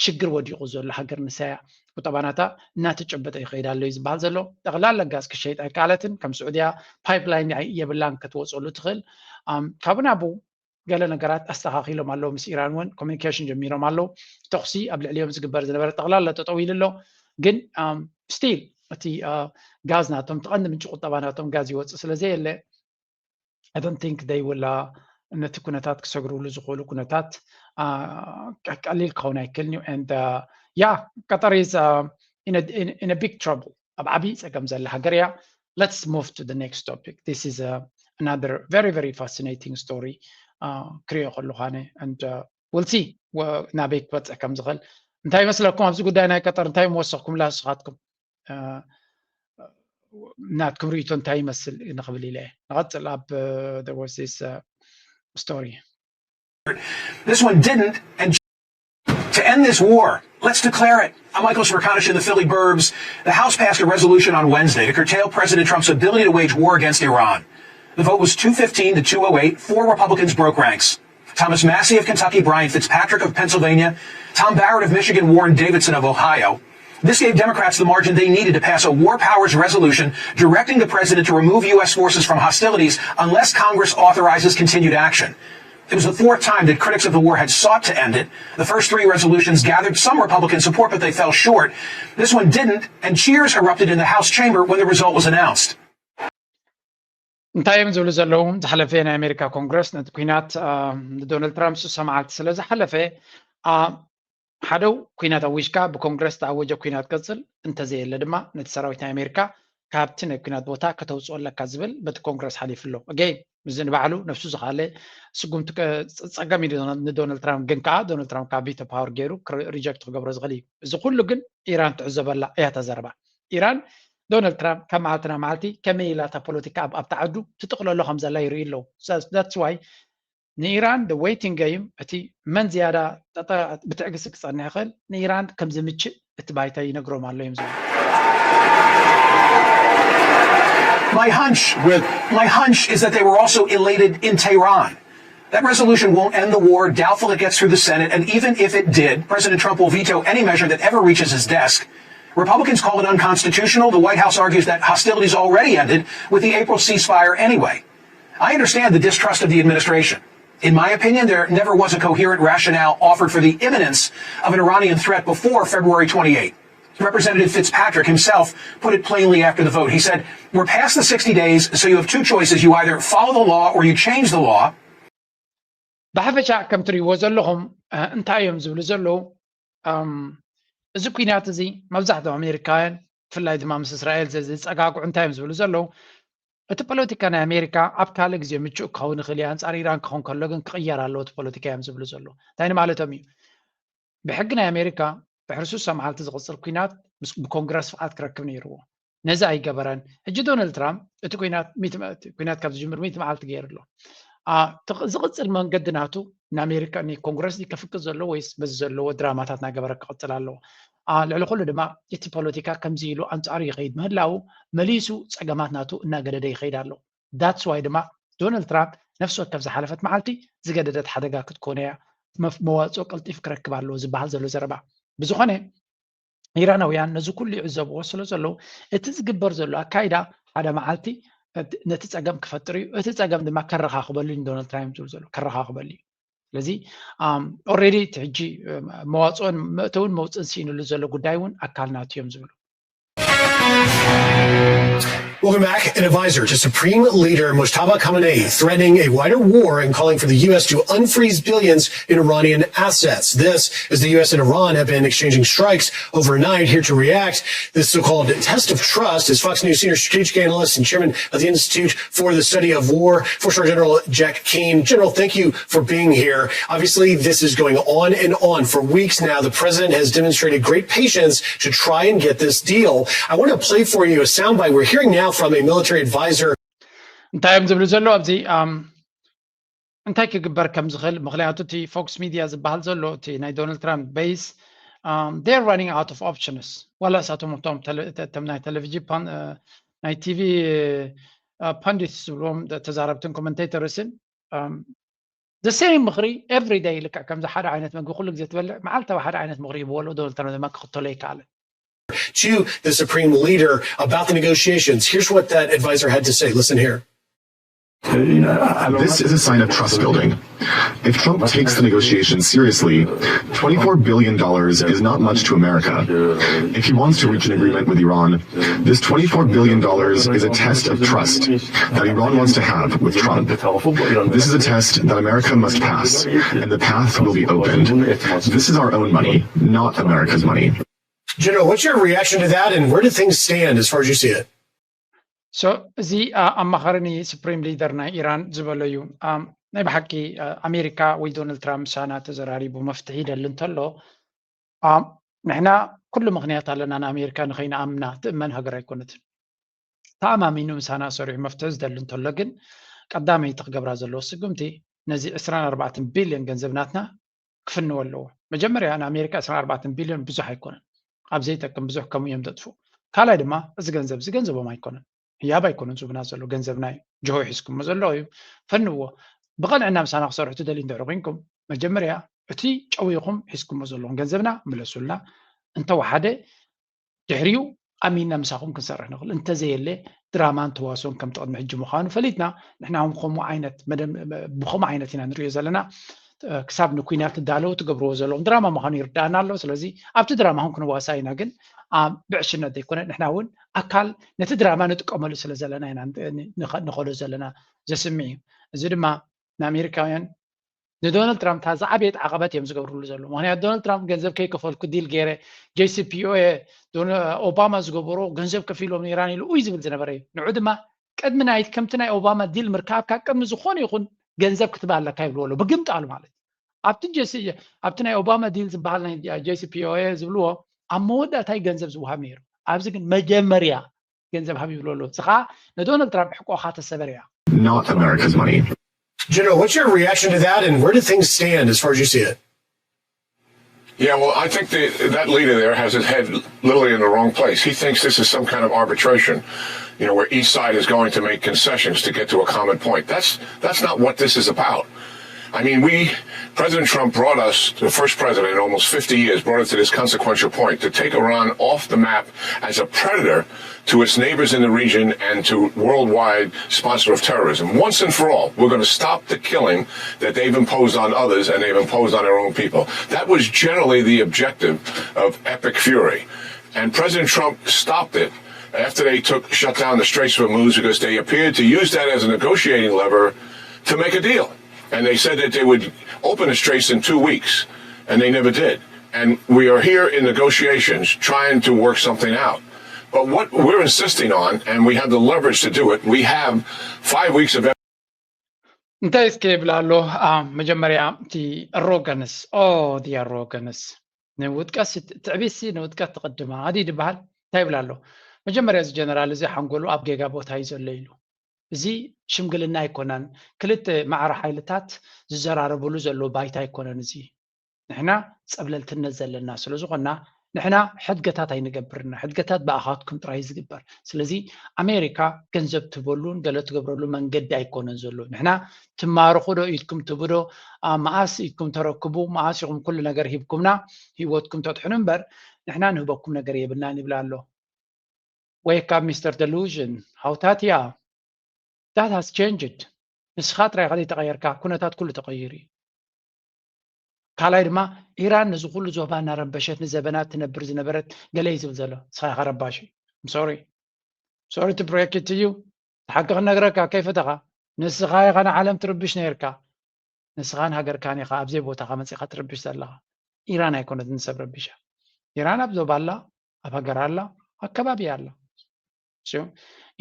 ሽግር ወዲቑ ዘሎ ሃገር ንሳያ ቁጠባናታ እናተጨበጠ ይኸይድ ኣሎ እዩ ዝበሃል ዘሎ። ጠቕላላ ጋዝ ክሸይጥ ኣይከኣለትን። ከም ስዑድያ ፓይፕላይን የብላን ክትወፀሉ ትኽእል። ካብ ናቡ ገለ ነገራት ኣስተኻኺሎም ኣለዉ። ምስ ኢራን እውን ኮሚኒኬሽን ጀሚሮም ኣለዉ። ተኹሲ ኣብ ልዕሊኦም ዝግበር ዝነበረ ጠቕላላ ጠጠው ኢሉ ኣሎ። ግን ስቲል እቲ ጋዝ ናቶም፣ ተቐንዲ ምንጭ ቁጠባ ናቶም ጋዝ ይወፅእ ስለ ዘየለ፣ I don't think they will ነቲ ኩነታት ክሰግርሉ ዝኽእሉ ኩነታት ቀሊል ክኸውን ኣይክእልን እዩ። And yeah, Qatar is in a big trouble. ኣብ ዓብዪ ፀገም ዘላ ሃገር እያ። Let's move to the next topic. This is another very, very fascinating story. ክሪኦ ከለኹ ኣነ፣ and we'll see ናበይ ክበፅሕ ከም ዝኽእል። እንታይ ይመስለኩም ኣብዚ ጉዳይ ናይ ቀጠር? እንታይ ምወሰኽኩምላ ንስኻትኩም? ናትኩም ርእይቶ እንታይ ይመስል ንኽብል ኢለ ንቐፅል። ኣብ there was this story. This one didn't, and to end this war, let's declare it. I'm Michael Smerconish in the Philly Burbs. The House passed a resolution on Wednesday to curtail President Trump's ability to wage war against Iran. The vote was two fifteen to two oh eight. Four Republicans broke ranks. Thomas Massie of Kentucky, Brian Fitzpatrick of Pennsylvania, Tom Barrett of Michigan, Warren Davidson of Ohio. This gave Democrats the margin they needed to pass a war powers resolution directing the president to remove U S forces from hostilities unless Congress authorizes continued action. It was the fourth time that critics of the war had sought to end it. The first three resolutions gathered some Republican support, but they fell short. This one didn't, and cheers erupted in the House chamber when the result was announced. እንታይ እዮም ዝብሉ ዘለዉ? ዝሓለፈ ናይ ኣሜሪካ ኮንግረስ ነቲ ኩናት ንዶናልድ ትራምፕ ስሳ መዓልቲ ስለ ዝሓለፈ፣ ሓደ ኩናት ኣዊጅካ ብኮንግረስ ተኣወጀ ኩናት ቀፅል፣ እንተዘየለ ድማ ነቲ ሰራዊት ናይ ኣሜሪካ ካብቲ ናይ ኩናት ቦታ ከተውፅኦ ኣለካ ዝብል በቲ ኮንግረስ ሓሊፉ ኣሎ። ኣገይን እዚ ንባዕሉ ነብሱ ዝኸኣለ ስጉምቲ ጸገም እዩ ንዶናልድ ትራምፕ። ግን ከዓ ዶናልድ ትራምፕ ከዓ ቪቶ ፓወር ገይሩ ሪጀክት ክገብሮ ዝኽእል እዩ። እዚ ኩሉ ግን ኢራን ትዕዘበላ እያ እታ ዘረባ። ኢራን ዶናልድ ትራምፕ ካብ መዓልቲ ናብ መዓልቲ ከመይ ኢላ እታ ፖለቲካ ኣብታ ዓዱ ትጥቕለሎ ከም ዘላ ይርእዩ ኣለዉ። That's why ንኢራን the waiting game፣ እቲ መን ዝያዳ ብትዕግስቲ ክጸንሕ ይኽእል፣ ንኢራን ከም ዝምችእ እቲ ባይታ ይነግሮም ኣሎ እዮም ዝብሉ። My hunch, my hunch is that they were also elated in Tehran. That resolution won't end the war. Doubtful it gets through the Senate. And even if it did, President Trump will veto any measure that ever reaches his desk. Republicans call it unconstitutional. The White House argues that hostilities already ended with the April ceasefire anyway. I understand the distrust of the administration. In my opinion, there never was a coherent rationale offered for the imminence of an Iranian threat before February twenty-eighth. Representative Fitzpatrick himself put it plainly after the vote. He said, "We're past the sixty days, so you have two choices. You either follow the law or you change the law." ብሓፈሻ ከም ትርእይዎ ዘለኹም እንታይ እዮም ዝብሉ ዘለዉ? እዚ ኩናት እዚ መብዛሕትኦም ኣሜሪካውያን ብፍላይ ድማ ምስ እስራኤል ዝፀጋግዑ እንታይ እዮም ዝብሉ ዘለዉ? እቲ ፖለቲካ ናይ ኣሜሪካ ኣብ ካልእ ግዜ ምቹእ ክኸውን ይኽእል እዩ፣ ኣንፃር ኢራን ክኸውን ከሎ ግን ክቕየር ኣለዎ እቲ ፖለቲካ እዮም ዝብሉ ዘለዉ። እንታይ ንማለቶም እዩ? ብሕጊ ናይ ኣሜሪካ ድሕሪ ሱሳ መዓልቲ ዝቕፅል ኩናት ብኮንግረስ ፍቓድ ክረክብ ነይርዎ። ነዚ ኣይገበረን። ሕጂ ዶናልድ ትራምፕ እቲ ኩናት ካብ ዝጅምር ሚእቲ መዓልቲ ገይሩ ኣሎ። ዝቕፅል መንገዲ ናቱ ንኣሜሪካ ንኮንግረስ ከፍቅድ ዘሎ ወይስ በዚ ዘለዎ ድራማታት እናገበረ ክቕፅል ኣለዎ? ልዕሊ ኩሉ ድማ እቲ ፖለቲካ ከምዚ ኢሉ ኣንፃሩ ይኸይድ ምህላው መሊሱ ፀገማት ናቱ እናገደደ ይኸይድ ኣሎ። That's why ድማ ዶናልድ ትራምፕ ነፍሲ ወከፍ ዝሓለፈት መዓልቲ ዝገደደት ሓደጋ ክትኮን እያ፣ መዋፅኦ ቀልጢፉ ክረክብ ኣለዎ ዝበሃል ዘሎ ዘረባ። ብዝኾነ ኢራናውያን ነዚ ኩሉ ይዕዘብዎ ስለ ዘለዉ እቲ ዝግበር ዘሎ ኣካይዳ ሓደ መዓልቲ ነቲ ፀገም ክፈጥር እዩ፣ እቲ ፀገም ድማ ከረኻኽበሉ እዩ ንዶናልድ ትራምፕ ዝብል ዘሎ ከረኻኽበሉ እዩ። ስለዚ already እቲ ሕጂ መዋፅኦን መእተውን መውፅእን ስኢንሉ ዘሎ ጉዳይ እውን ኣካል ናቱ እዮም ዝብሉ። Welcome back. An advisor to Supreme Leader Mojtaba Khamenei threatening a wider war and calling for the U S to unfreeze billions in Iranian assets. This as the U S and Iran have been exchanging strikes overnight. Here to react, this so-called test of trust is Fox News senior strategic analyst and chairman of the Institute for the Study of War, Four-Star General Jack Keane. General, thank you for being here. Obviously, this is going on and on. For weeks now, the president has demonstrated great patience to try and get this deal. I want to play for you a soundbite. We're hearing now from a military advisor. እንታይ እዮም ዝብሉ ዘለዉ ኣብዚ እንታይ ክግበር ከም ዝኽእል? ምክንያቱ እቲ ፎክስ ሚድያ ዝበሃል ዘሎ እቲ ናይ ዶናልድ ትራምፕ ቤይስ they're running out of options። ዋላ እሳቶም እቶም ናይ ቴሌቪዥን ናይ ቲቪ ፓንዲትስ ዝብልዎም ተዛረብትን ኮመንቴተርስን the same ምኽሪ every day ልክዕ ከምዚ ሓደ ዓይነት መግቢ ኩሉ ግዜ ትበልዕ መዓልታዊ ሓደ ዓይነት ምኽሪ ይብወሎ ዶናልድ ትራምፕ ድማ ክኽተሎ ይከኣል to the supreme leader about the negotiations. Here's what that advisor had to say. Listen here. This is a sign of trust building. If Trump takes the negotiations seriously, twenty-four billion dollars is not much to America. If he wants to reach an agreement with Iran, this twenty-four billion dollars is a test of trust that Iran wants to have with Trump. This is a test that America must pass, and the path will be opened. This is our own money, not America's money. General, what's your reaction to that, and where do things stand as far as you see it? So እዚ ኣማኻሪ ኒ supreme leader ናይ ኢራን ዝበሎ እዩ። ናይ ብሓቂ ኣሜሪካ ወይ ዶናልድ ትራምፕ ምሳና ተዘራሪቡ መፍትሒ ይደሊ እንተሎ ንሕና ኩሉ ምኽንያት ኣለና ንኣሜሪካ ንኸይንኣምና ትእመን ሃገር ኣይኮነትን። ተኣማሚኑ ምሳና ሰሪሑ መፍትሒ ዝደሊ እንተሎ ግን ቀዳመይቲ ክገብራ ዘለዎ ስጉምቲ ነዚ ዕስራን ኣርባዕተን ቢልዮን ገንዘብ ናትና ክፍንዎ ኣለዎ። መጀመርያ ንኣሜሪካ ዕስራን ኣርባዕተን ቢልዮን ብዙሕ ኣይኮነን፣ ኣብ ዘይጠቅም ብዙሕ ከምኡ እዮም ዘጥፍኡ። ካልኣይ ድማ እዚ ገንዘብ እዚ ገንዘቦም ኣይኮነን፣ ህያብ ኣይኮነን ዝህቡና ዘሎ፣ ገንዘብና እዩ። ጅሆ ሒዝኩሞ ዘለኹ እዩ፣ ፈንዎ። ብቐንዕና ምሳና ክሰርሑ ትደልዩ እንድሕር ኮይንኩም መጀመርያ እቲ ጨዊኹም ሒዝኩሞ ዘለኹም ገንዘብና ምለሱልና፣ እንተወሓደ ድሕሪኡ ኣሚንና ምሳኹም ክንሰርሕ ንኽእል፣ እንተዘየለ ድራማን ተዋስኦን ከምቲ ቅድሚ ሕጂ ምዃኑ ፈሊጥና ንሕና እውን ከምኡ ዓይነት መደብ ብኸምኡ ዓይነት ኢና ንሪኦ ዘለና። ክሳብ ንኩናት ትዳለዉ ትገብርዎ ዘለኹም ድራማ ምዃኑ ይርዳእና ኣሎ። ስለዚ ኣብቲ ድራማ ኹን ክንዋሳ ኢና፣ ግን ብዕሽነት ዘይኮነ ንሕና እውን ኣካል ነቲ ድራማ ንጥቀመሉ ስለ ዘለና ኢና ንኸዶ ዘለና ዘስምዕ እዩ። እዚ ድማ ንኣሜሪካውያን ንዶናልድ ትራምፕ እታ ዝዓበየት ዓቐበት እዮም ዝገብርሉ ዘለዉ። ምክንያቱ ዶናልድ ትራምፕ ገንዘብ ከይከፈልኩ ዲል ገይረ፣ ጄሲፒኦኤ ኦባማ ዝገበሮ ገንዘብ ከፊሎም ንኢራን ኢሉ ኡይ ዝብል ዝነበረ እዩ። ንዑ ድማ ቅድሚ ናይ ከምቲ ናይ ኦባማ ዲል ምርካብካ ቅድሚ ዝኾነ ይኹን ገንዘብ ክትባ ኣለካ ይብልዎ ኣለዉ ብግምጣሉ ማለት እዩ። ኣብቲ ጀሲ ኣብቲ ናይ ኦባማ ዲል ዝበሃል ናይ ጄሲፒኦኤ ዝብልዎ ኣብ መወዳእታ እዩ ገንዘብ ዝወሃብ ነይሩ። ኣብዚ ግን መጀመርያ ገንዘብ ሃብ ይብሎ ኣለዉ። እዚ ከዓ ንዶናልድ ትራምፕ ሕቆኻ ተሰበር እያ። Not America's money. General, what's your reaction to that, and where do things stand as far as you see it? Yeah, well, I think the, that leader there has his head literally in the wrong place. He thinks this is some kind of arbitration, you know, where each side is going to make concessions to get to a common point. That's that's not what this is about. I mean, we President Trump brought us, the first president in almost fifty years, brought us to this consequential point to take Iran off the map as a predator to its neighbors in the region and to worldwide sponsor of terrorism. Once and for all, we're going to stop the killing that they've imposed on others and they've imposed on their own people. That was generally the objective of Epic Fury. And President Trump stopped it after they took shut down the Straits of Hormuz because they appeared to use that as a negotiating lever to make a deal. And they said that they would open the straits in two weeks, and they never did. And we are here in negotiations trying to work something out. But what we're insisting on, and we have the leverage to do it, we have five weeks of እንታይ እስከ ይብል ኣሎ? መጀመርያ እቲ ኣሮጋንስ ኦ ዲ ኣሮጋንስ ንውጥቀት ትዕቢትሲ ንውጥቀት ትቕድማ ኣዲ ድበሃል እንታይ ይብል ኣሎ? መጀመርያ እዚ ጀነራል እዚ ሓንጎሉ ኣብ ጌጋ ቦታ እዩ ዘሎ ኢሉ። እዚ ሽምግልና ኣይኮነን። ክልተ ማዕረ ሓይልታት ዝዘራረብሉ ዘሎ ባይታ ኣይኮነን። እዚ ንሕና ጸብለልትነት ዘለና ስለ ዝኾና ንሕና ሕድገታት ኣይንገብርና። ሕድገታት ብኣኻትኩም ጥራይ ዝግበር። ስለዚ ኣሜሪካ ገንዘብ ትበሉን ገለ ትገብረሉ መንገዲ ኣይኮነን ዘሎ። ንሕና ትማርኹ ዶ ኢድኩም ትብዶ መኣስ ኢድኩም ተረክቡ መኣስ ኢኹም ኩሉ ነገር ሂብኩምና ህይወትኩም ተጥሕኑ እምበር ንሕና ንህበኩም ነገር የብልናን ይብል ኣሎ። Wake up Mister Delusion. ሃውታትያ that has changed. ንስኻ ጥራይ ከዘይተቐየርካ ኩነታት ኩሉ ተቐይሩ እዩ። ካልኣይ ድማ ኢራን ነዚ ኩሉ ዞባ እናረበሸት ንዘበናት ትነብር ዝነበረት ገለ እዩ ዝብል ዘሎ። ንስኻ ኢኻ ረባሺ። I'm sorry. Sorry to break it to you. ሓቂ ክነግረካ ከይፈተኻ ንስኻ ኢኻ ንዓለም ትርብሽ ነይርካ። ንስኻን ሃገርካን ኢኻ ኣብዘይ ቦታኻ መፂኻ ትርብሽ ዘለኻ። ኢራን ኣይኮነትን ሰብ ረቢሻ። ኢራን ኣብ ዞባ ኣላ፣ ኣብ ሃገር ኣላ፣ ኣብ ከባቢ ኣላ።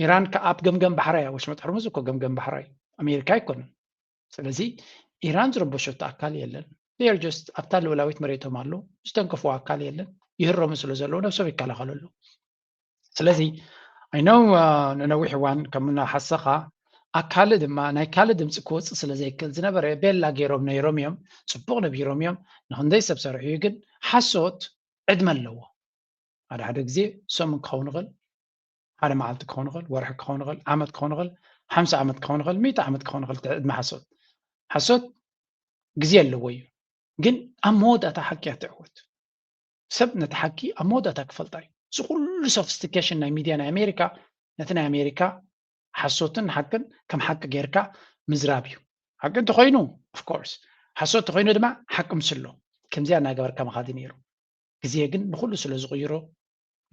ኢራን ኣብ ገምገም ባሕራይ እያ። ወሽመጥ ሕርሙዝ እኮ ገምገም ባሕራይ ኣሜሪካ ኣይኮነን። ስለዚ ኢራን ዝረበሸቶ ኣካል የለን። ጀስት ኣብታ ልኡላዊት መሬቶም ኣለዉ ዝተንከፍዎ ኣካል የለን። ይህረሙ ስለ ዘለዉ ነብሶም ይከላኸሉ ኣለዉ። ስለዚ ኣይነው ንነዊሕ እዋን ከም እናሓሰኻ ኣካል ድማ ናይ ካልእ ድምፂ ክወፅእ ስለ ዘይክእል ዝነበረ ቤላ ገይሮም ነይሮም እዮም። ፅቡቕ ነቢሮም እዮም። ንክንደይ ሰብ ሰሪሑ እዩ ግን ሓሶት ዕድመ ኣለዎ። ሓደ ሓደ ግዜ ሰሙን ክኸውን ይኽእል፣ ሓደ መዓልቲ ክኸውን ይኽእል፣ ወርሒ ክኸውን ይኽእል፣ ዓመት ክኸውን ይኽእል፣ ሓምሳ ዓመት ክኸውን ይኽእል፣ ሚእቲ ዓመት ክኸውን ይኽእል ዕድመ ሓሶት። ሓሶት ግዜ ኣለዎ እዩ። ግን ኣብ መወዳእታ ሓቂ እያ ትዕወት። ሰብ ነቲ ሓቂ ኣብ መወዳእታ ክፈልጣ እዩ። እዚ ኩሉ ሶፊስቲኬሽን ናይ ሚድያ ናይ ኣሜሪካ ነቲ ናይ ኣሜሪካ ሓሶትን ሓቅን ከም ሓቂ ጌርካ ምዝራብ እዩ። ሓቂ እንተኮይኑ ኦፍኮርስ፣ ሓሶት እንተኮይኑ ድማ ሓቂ ምስሎ ከምዚኣ እናገበርካ ምኻድ እዩ ነይሩ። ግዜ ግን ንኩሉ ስለ ዝቕይሮ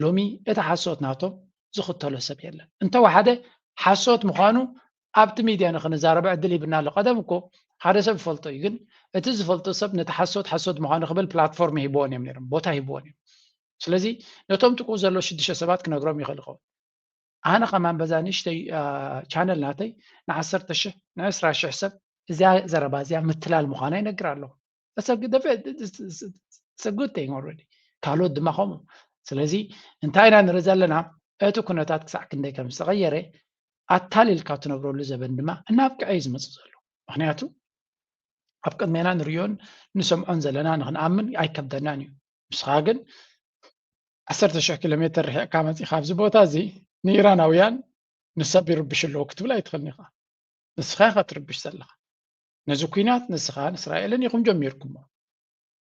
ሎሚ እቲ ሓሶት ናቶም ዝኽተሎ ሰብ የለን። እንተወሓደ ሓሶት ምዃኑ ኣብቲ ሚድያ ንክንዛረቦ ዕድል ሂብና ኣሎ። ቀደም እኮ ሓደ ሰብ ይፈልጦ እዩ፣ ግን እቲ ዝፈልጦ ሰብ ነቲ ሓሶት ሓሶት ምዃኑ ክብል ፕላትፎርም ሂብዎን እዮም ነይሮም፣ ቦታ ሂብዎን እዮም። ስለዚ ነቶም ጥቅኡ ዘሎ ሽዱሽተ ሰባት ክነግሮም ይኽእል ይኸውን። ኣነ ከማን በዛ ንእሽተይ ቻነል ናተይ ንዓሰርተ ሽሕ ንዕስራ ሽሕ ሰብ እዚኣ ዘረባ እዚኣ ምትላል ምዃና ይነግር ኣለኹ። ሰጉቴን ኦልሬዲ ካልኦት ድማ ከምኡ። ስለዚ እንታይ ኢና ንርኢ ዘለና? እቲ ኩነታት ክሳዕ ክንደይ ከም ዝተቐየረ ኣታሊልካ ትነብረሉ ዘበን ድማ እናብቅዐ እዩ ዝመፅእ ዘሎ። ምክንያቱ ኣብ ቅድሜና ንሪዮን ንሰምዖን ዘለና ንክንኣምን ኣይከብደናን እዩ። ንስኻ ግን ዓሰርተ ሽሕ ኪሎ ሜትር ርሒቕካ መፂኻ ኣብዚ ቦታ እዚ ንኢራናውያን ንሰብ ይርብሽ ኣለዉ ክትብል ኣይትኽእልን ኢኻ። ንስኻ ኢኻ ትርብሽ ዘለኻ። ነዚ ኩናት ንስኻን እስራኤልን ኢኹም ጀሚርኩሞ።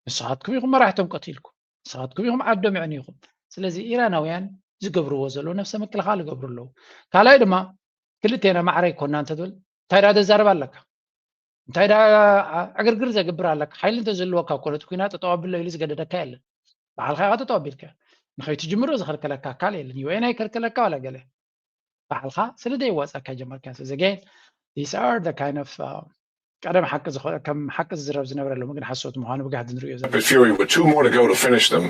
ንስኻትኩም ኢኹም መራሕቶም ቀቲልኩም። ንስኻትኩም ኢኹም ዓዶም ኣዕኒኹም። ስለዚ ኢራናውያን ዝገብርዎ ዘለዉ ነብሰ ምክልኻል ይገብሩ ኣለዉ። ካልኣይ ድማ ክልቴና ማዕረ ኣይኮና እንተትብል እንታይ ደኣ ተዛርብ ኣለካ? እንታይ ደኣ ዕግርግር ዘግብር ኣለካ? ሓይሊ እንተዝህልወካ እኮ ነቲ ኩናት ጠጠው ኣብሎ ኢሉ ዝገደደካ የለን። ባዕልኻ ኢኻ ጠጠው ኣቢልካ። ንኸይትጅምሮ ዝኸልከለካ ኣካል የለን። ዩ ኤን ኣይከልከለካ ዋላ ገለ። ባዕልኻ ስለ ደይዋፀካ ጀመርካ። So again, these are the kind of ቀደም ሓቂ ዝኾነ ከም ሓቂ ዝዝረብ ዝነበረ ሎሚ ግን ሓሶት ምዃኑ ብጋህዲ ንሪኦ ዘለና። Fury with two more to go to finish them.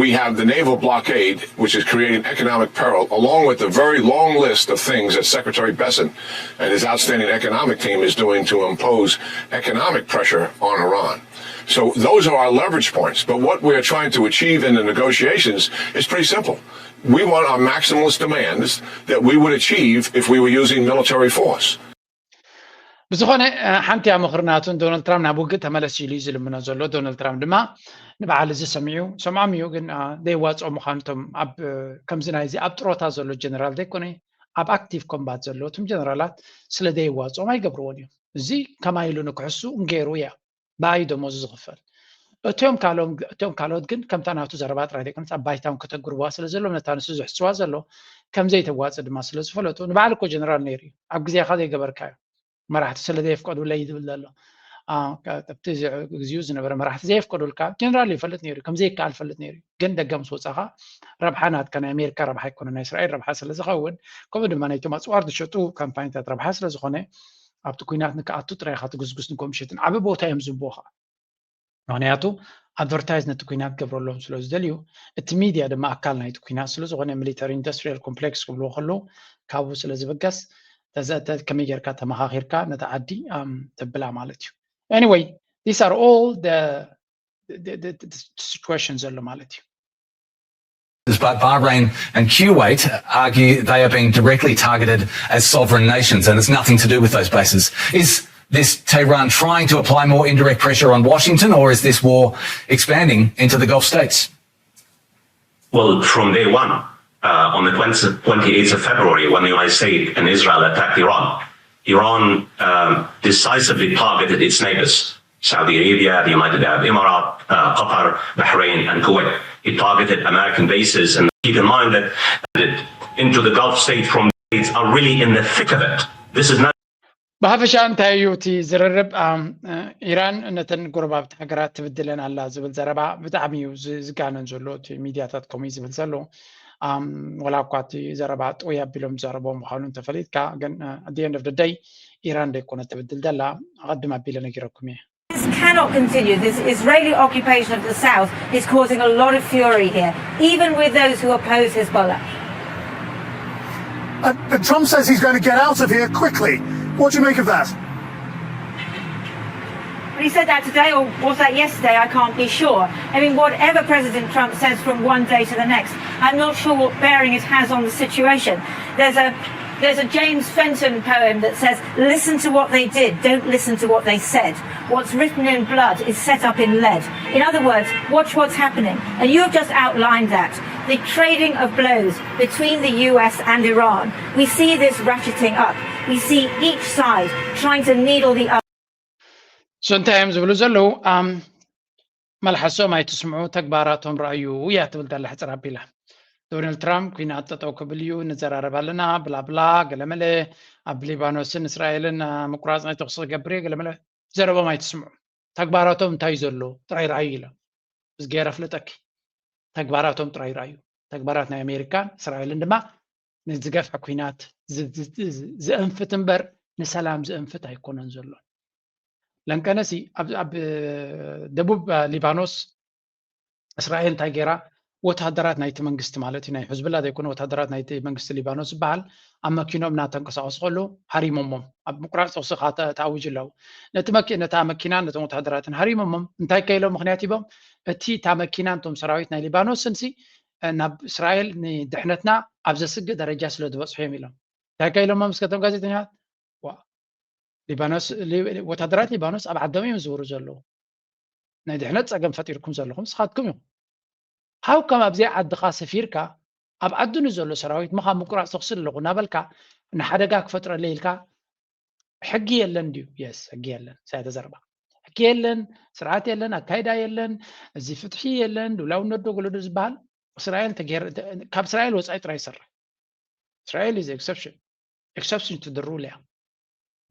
We have the naval blockade, which is creating economic peril, along with the very long list of things that Secretary Bessent and his outstanding economic team is doing to impose economic pressure on Iran. So those are our leverage points. But what we are trying to achieve in the negotiations is pretty simple. We want our maximalist demands that we would achieve if we were using military force. ብዝኾነ ሓንቲ እያ ምኽሪ ናቱ። ዶናልድ ትራምፕ ናብ ውግእ ተመለስ ኢሉ እዩ ዝልምኖ ዘሎ። ዶናልድ ትራምፕ ድማ ንበዓል እዚ ሰሚዑ ሰምዖም እዩ፣ ግን ዘይዋፅኦ ምዃኑ እቶም ኣብ ከምዚ ናይዚ ኣብ ጥሮታ ዘሎ ጀነራል ዘይኮነ ኣብ ኣክቲቭ ኮምባት ዘለዉ እቶም ጀነራላት ስለ ዘይዋፅኦም ኣይገብርዎን እዮም። እዚ ከማይ ኢሉ ንክሕሱ እንገይሩ እያ ብኣይ ደሞዙ ዝኽፈል። እቶም ካልኦም እቶም ካልኦት ግን ከምታ ናቱ ዘረባ ጥራይ ዘይኮነስ ኣብ ባይታ እውን ከተግርዋ ስለ ዘለዎም ነታ ንሱ ዝሕስዋ ዘሎ ከም ዘይተዋፅእ ድማ ስለ ዝፈለጡ ንባዕሉ እኮ ጀነራል ነይሩ እዩ። ኣብ ግዜኻ ዘይገበርካዮ መራሕቲ ስለ ዘየፍቀዱለይ ዝብል ዘሎ ኣብቲ ግዜኡ ዝነበረ መራሕቲ ዘየፍቀዱልካ ጀነራል ይፈልጥ ነይሩ ከም ዘይከኣል ፈልጥ ነይሩ። ግን ደገ ምስ ወፃኻ ረብሓ ናትካ ናይ ኣሜሪካ ረብሓ ኣይኮነ ናይ እስራኤል ረብሓ ስለ ዝኸውን ከምኡ ድማ ናይቶም ኣፅዋር ዝሸጡ ካምፓኒታት ረብሓ ስለ ዝኾነ ኣብቲ ኩናት ንክኣቱ ጥራይ ኢኻ ትጉስጉስ ንጎምሸትን ዓቢ ቦታ እዮም ዝህብዎ ከዓ። ምክንያቱ ኣድቨርታይዝ ነቲ ኩናት ገብረሎም ስለ ዝደልዩ እቲ ሚድያ ድማ ኣካል ናይቲ ኩናት ስለ ዝኾነ ሚሊተሪ ኢንዱስትሪያል ኮምፕሌክስ ክብልዎ ከለዉ ካብኡ ስለ ዝብገስ ተዘእተ ከመይ ጌርካ ተመኻኺርካ ነቲ ዓዲ ኣም፣ ተብላ ማለት እዩ። Anyway, these are all the, the, the, the situation ዘሎ ማለት እዩ። But Bahrain and Kuwait argue they are being directly targeted as sovereign nations, and it's nothing to do with those bases. Is this Tehran trying to apply more indirect pressure on Washington, or is this war expanding into the Gulf states? Well, from day one, uh, on the twenty, twenty-eighth of February, when the United States and Israel attacked Iran, Iran um, decisively targeted its neighbors. Saudi Arabia, the United Arab Emirates, uh, Qatar, Bahrain, and Kuwait. It targeted American bases, and keep in mind that into the Gulf states from states are really in the thick of it. This is not ብሓፈሻ እንታይ እዩ እቲ ዝርርብ? ኢራን ነተን ጎረባብቲ ሃገራት ትብድለን ኣላ ዝብል ዘረባ ብጣዕሚ እዩ ዝጋነን ዘሎ። እቲ ሚድያታት ከምኡ ዝብል ዘሎ ወላ እኳ እቲ ዘረባ ጥውይ ኣቢሎም ዝዛረብዎ ምዃኑ እንተፈሊጥካ ግን ኣት ኤንድ ኦፍ ደይ ኢራን ደይኮነ ትብድል ዘላ ኣቐድም ኣቢለ ነጊረኩም እየ። This cannot continue. This Israeli occupation of the south is causing a lot of fury here, even with those who oppose Hezbollah. Uh, Trump says he's going to get out of here quickly. What do you make of that? He said that today, or was that yesterday? I can't be sure. I mean, whatever President Trump says from one day to the next, I'm not sure what bearing it has on the situation. There's a there's a James Fenton poem that says, "Listen to what they did, don't listen to what they said. What's written in blood is set up in lead." In other words, watch what's happening. And you have just outlined that. The trading of blows between the U S and Iran. We see this ratcheting up. We see each side trying to needle the other. so እንታይ እዮም ዝብሉ ዘለዉ? ኣም፣ መልሓሶም ኣይትስምዑ፣ ተግባራቶም ረኣዩ እያ ትብል ዘላ ሕፅር ኣቢላ። ዶናልድ ትራምፕ ኩናት ጠጠው ክብል እዩ፣ ንዘራረብ ኣለና፣ ብላብላ፣ ገለመለ፣ ኣብ ሊባኖስን እስራኤልን ምቁራፅ ናይ ተኩሲ ክገብር እየ፣ ገለመለ። ዘረቦም ኣይትስምዑ፣ ተግባራቶም እንታይ ዘሎ ጥራይ ረኣዩ ኢሎም። እዚ ገይረ ፍለጠኪ፣ ተግባራቶም ጥራይ ረኣዩ። ተግባራት ናይ ኣሜሪካን እስራኤልን ድማ ንዝገፍሐ ኩናት ዝእንፍት እምበር ንሰላም ዝእንፍት ኣይኮነን ዘሎ። ለንቀነሲ ኣብ ደቡብ ሊባኖስ እስራኤል እንታይ ገይራ? ወታደራት ናይቲ መንግስቲ ማለት እዩ፣ ናይ ሕዝብላ ዘይኮነ ወታደራት ናይቲ መንግስቲ ሊባኖስ ዝበሃል ኣብ መኪኖም እናተንቀሳቀሱ ከለዉ ሃሪሞሞም ኣብ ምቁራፅ ተኩሲ ተኣውጅ ኣለዉ። ነቲ ነታ መኪናን ነቶም ወታደራትን ሃሪሞሞም እንታይ ከኢሎም ምክንያት ሂቦም? እቲ እታ መኪና ነቶም ሰራዊት ናይ ሊባኖስንሲ ናብ እስራኤል ንድሕነትና ኣብ ዘስግእ ደረጃ ስለ ዝበፅሑ እዮም ኢሎም። እንታይ ከኢሎሞም እስከቶም ጋዜጠኛት? ሊባኖስ ወታደራት ሊባኖስ ኣብ ዓዶም እዮም ዝዝውሩ ዘለዉ። ናይ ድሕነት ፀገም ፈጢርኩም ዘለኹም ንስኻትኩም ኢኹም። ሃው ከም ኣብዚኣ ዓድኻ ሰፊርካ ኣብ ዓዱ ንዘሎ ሰራዊት ምኻ ምቁራፅ ተኩሲ ኣለኹ እናበልካ ንሓደጋ ክፈጥረለይ ኢልካ ሕጊ የለን ድዩ? የስ፣ ሕጊ የለን። ሳይ ተዘርባ ሕጊ የለን፣ ስርዓት የለን፣ ኣካይዳ የለን፣ እዚ ፍትሒ የለን፣ ድውላውነት ዶ ገለዶ ዝበሃል እስራኤል ካብ እስራኤል ወፃኢ ጥራይ ይሰርሕ። እስራኤል is exception exception to the rule እያ።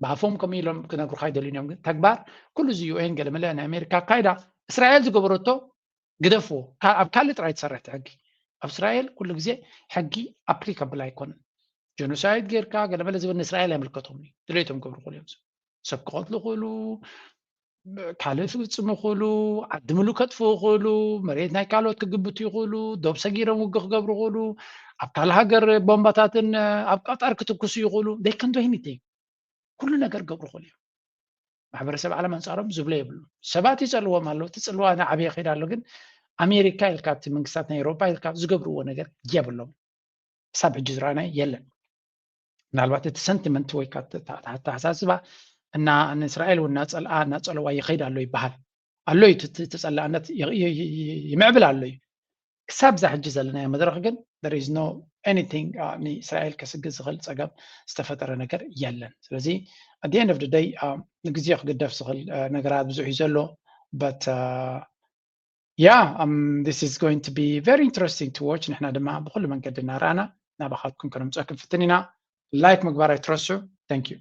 ብኣፎም ከም ኢሎም ክነግሩካ ኣይደልዩን እዮም፣ ግን ተግባር ኩሉ እዚ ዩኤን ገለመለ ናይ ኣሜሪካ ኣካይዳ እስራኤል ዝገበረቶ ግደፍዎ። ኣብ ካልእ ጥራይ ትሰርሕ ሕጊ። ኣብ እስራኤል ኩሉ ግዜ ሕጊ ኣፕሊካብል ኣይኮነን። ጀኖሳይድ ጌርካ ገለመለ ዝብል ንእስራኤል ኣይምልከቶም እዩ። ድሌቶም ክገብሩ ክእሉ እዮም። ሰብ ክቐትሉ ክእሉ፣ ካልእ ክፍፅሙ ይኽእሉ፣ ዓዲ ምሉእ ከጥፍኡ ይኽእሉ፣ መሬት ናይ ካልኦት ክግብቱ ይኽእሉ፣ ዶብ ሰጊሮም ውግእ ክገብሩ ይኽእሉ፣ ኣብ ካልእ ሃገር ቦምባታትን ኣብ ቀጠር ክትኩሱ ይኽእሉ። They can do anything። ኩሉ ነገር ክገብሩ ይኽእሉ እዮም። ማሕበረሰብ ዓለም ኣንፃሮም ዝብሎ የብሉ። ሰባት ይፀልዎም ኣሎ፣ እቲ ፅልዋ ናዓበየ ይኸይድ ኣሎ። ግን ኣሜሪካ ኢልካ ኣብቲ መንግስታት ናይ ኤውሮጳ ኢልካ ዝገብርዎ ነገር የብሎም። ክሳብ ሕጂ ዝረኣናዮ የለን። ምናልባት እቲ ሰንቲመንት ወይ ኣተሓሳስባ እና ንእስራኤል እውን እናፀልኣ እናፀለዋ ይኸይድ ኣሎ ይበሃል ኣሎ እዩ። እቲ ፀላእነት ይምዕብል ኣሎ እዩ። ክሳብ እዛ ሕጂ ዘለናዮ መድረኽ ግን there is no anything ንእስራኤል ከስግእ ዝኽእል ፀገም ዝተፈጠረ ነገር የለን። ስለዚ at the end of the day ንግዜ ክግደፍ ዝኽእል ነገራት ብዙሕ እዩ ዘሎ። But yeah, um, this is going to be very interesting to watch። ንሕና ድማ ብኩሉ መንገዲ እናረኣና ናባኻትኩም ከነምፀ ክንፍትን ኢና። ላይክ ምግባር ኣይትረስዑ። Thank you።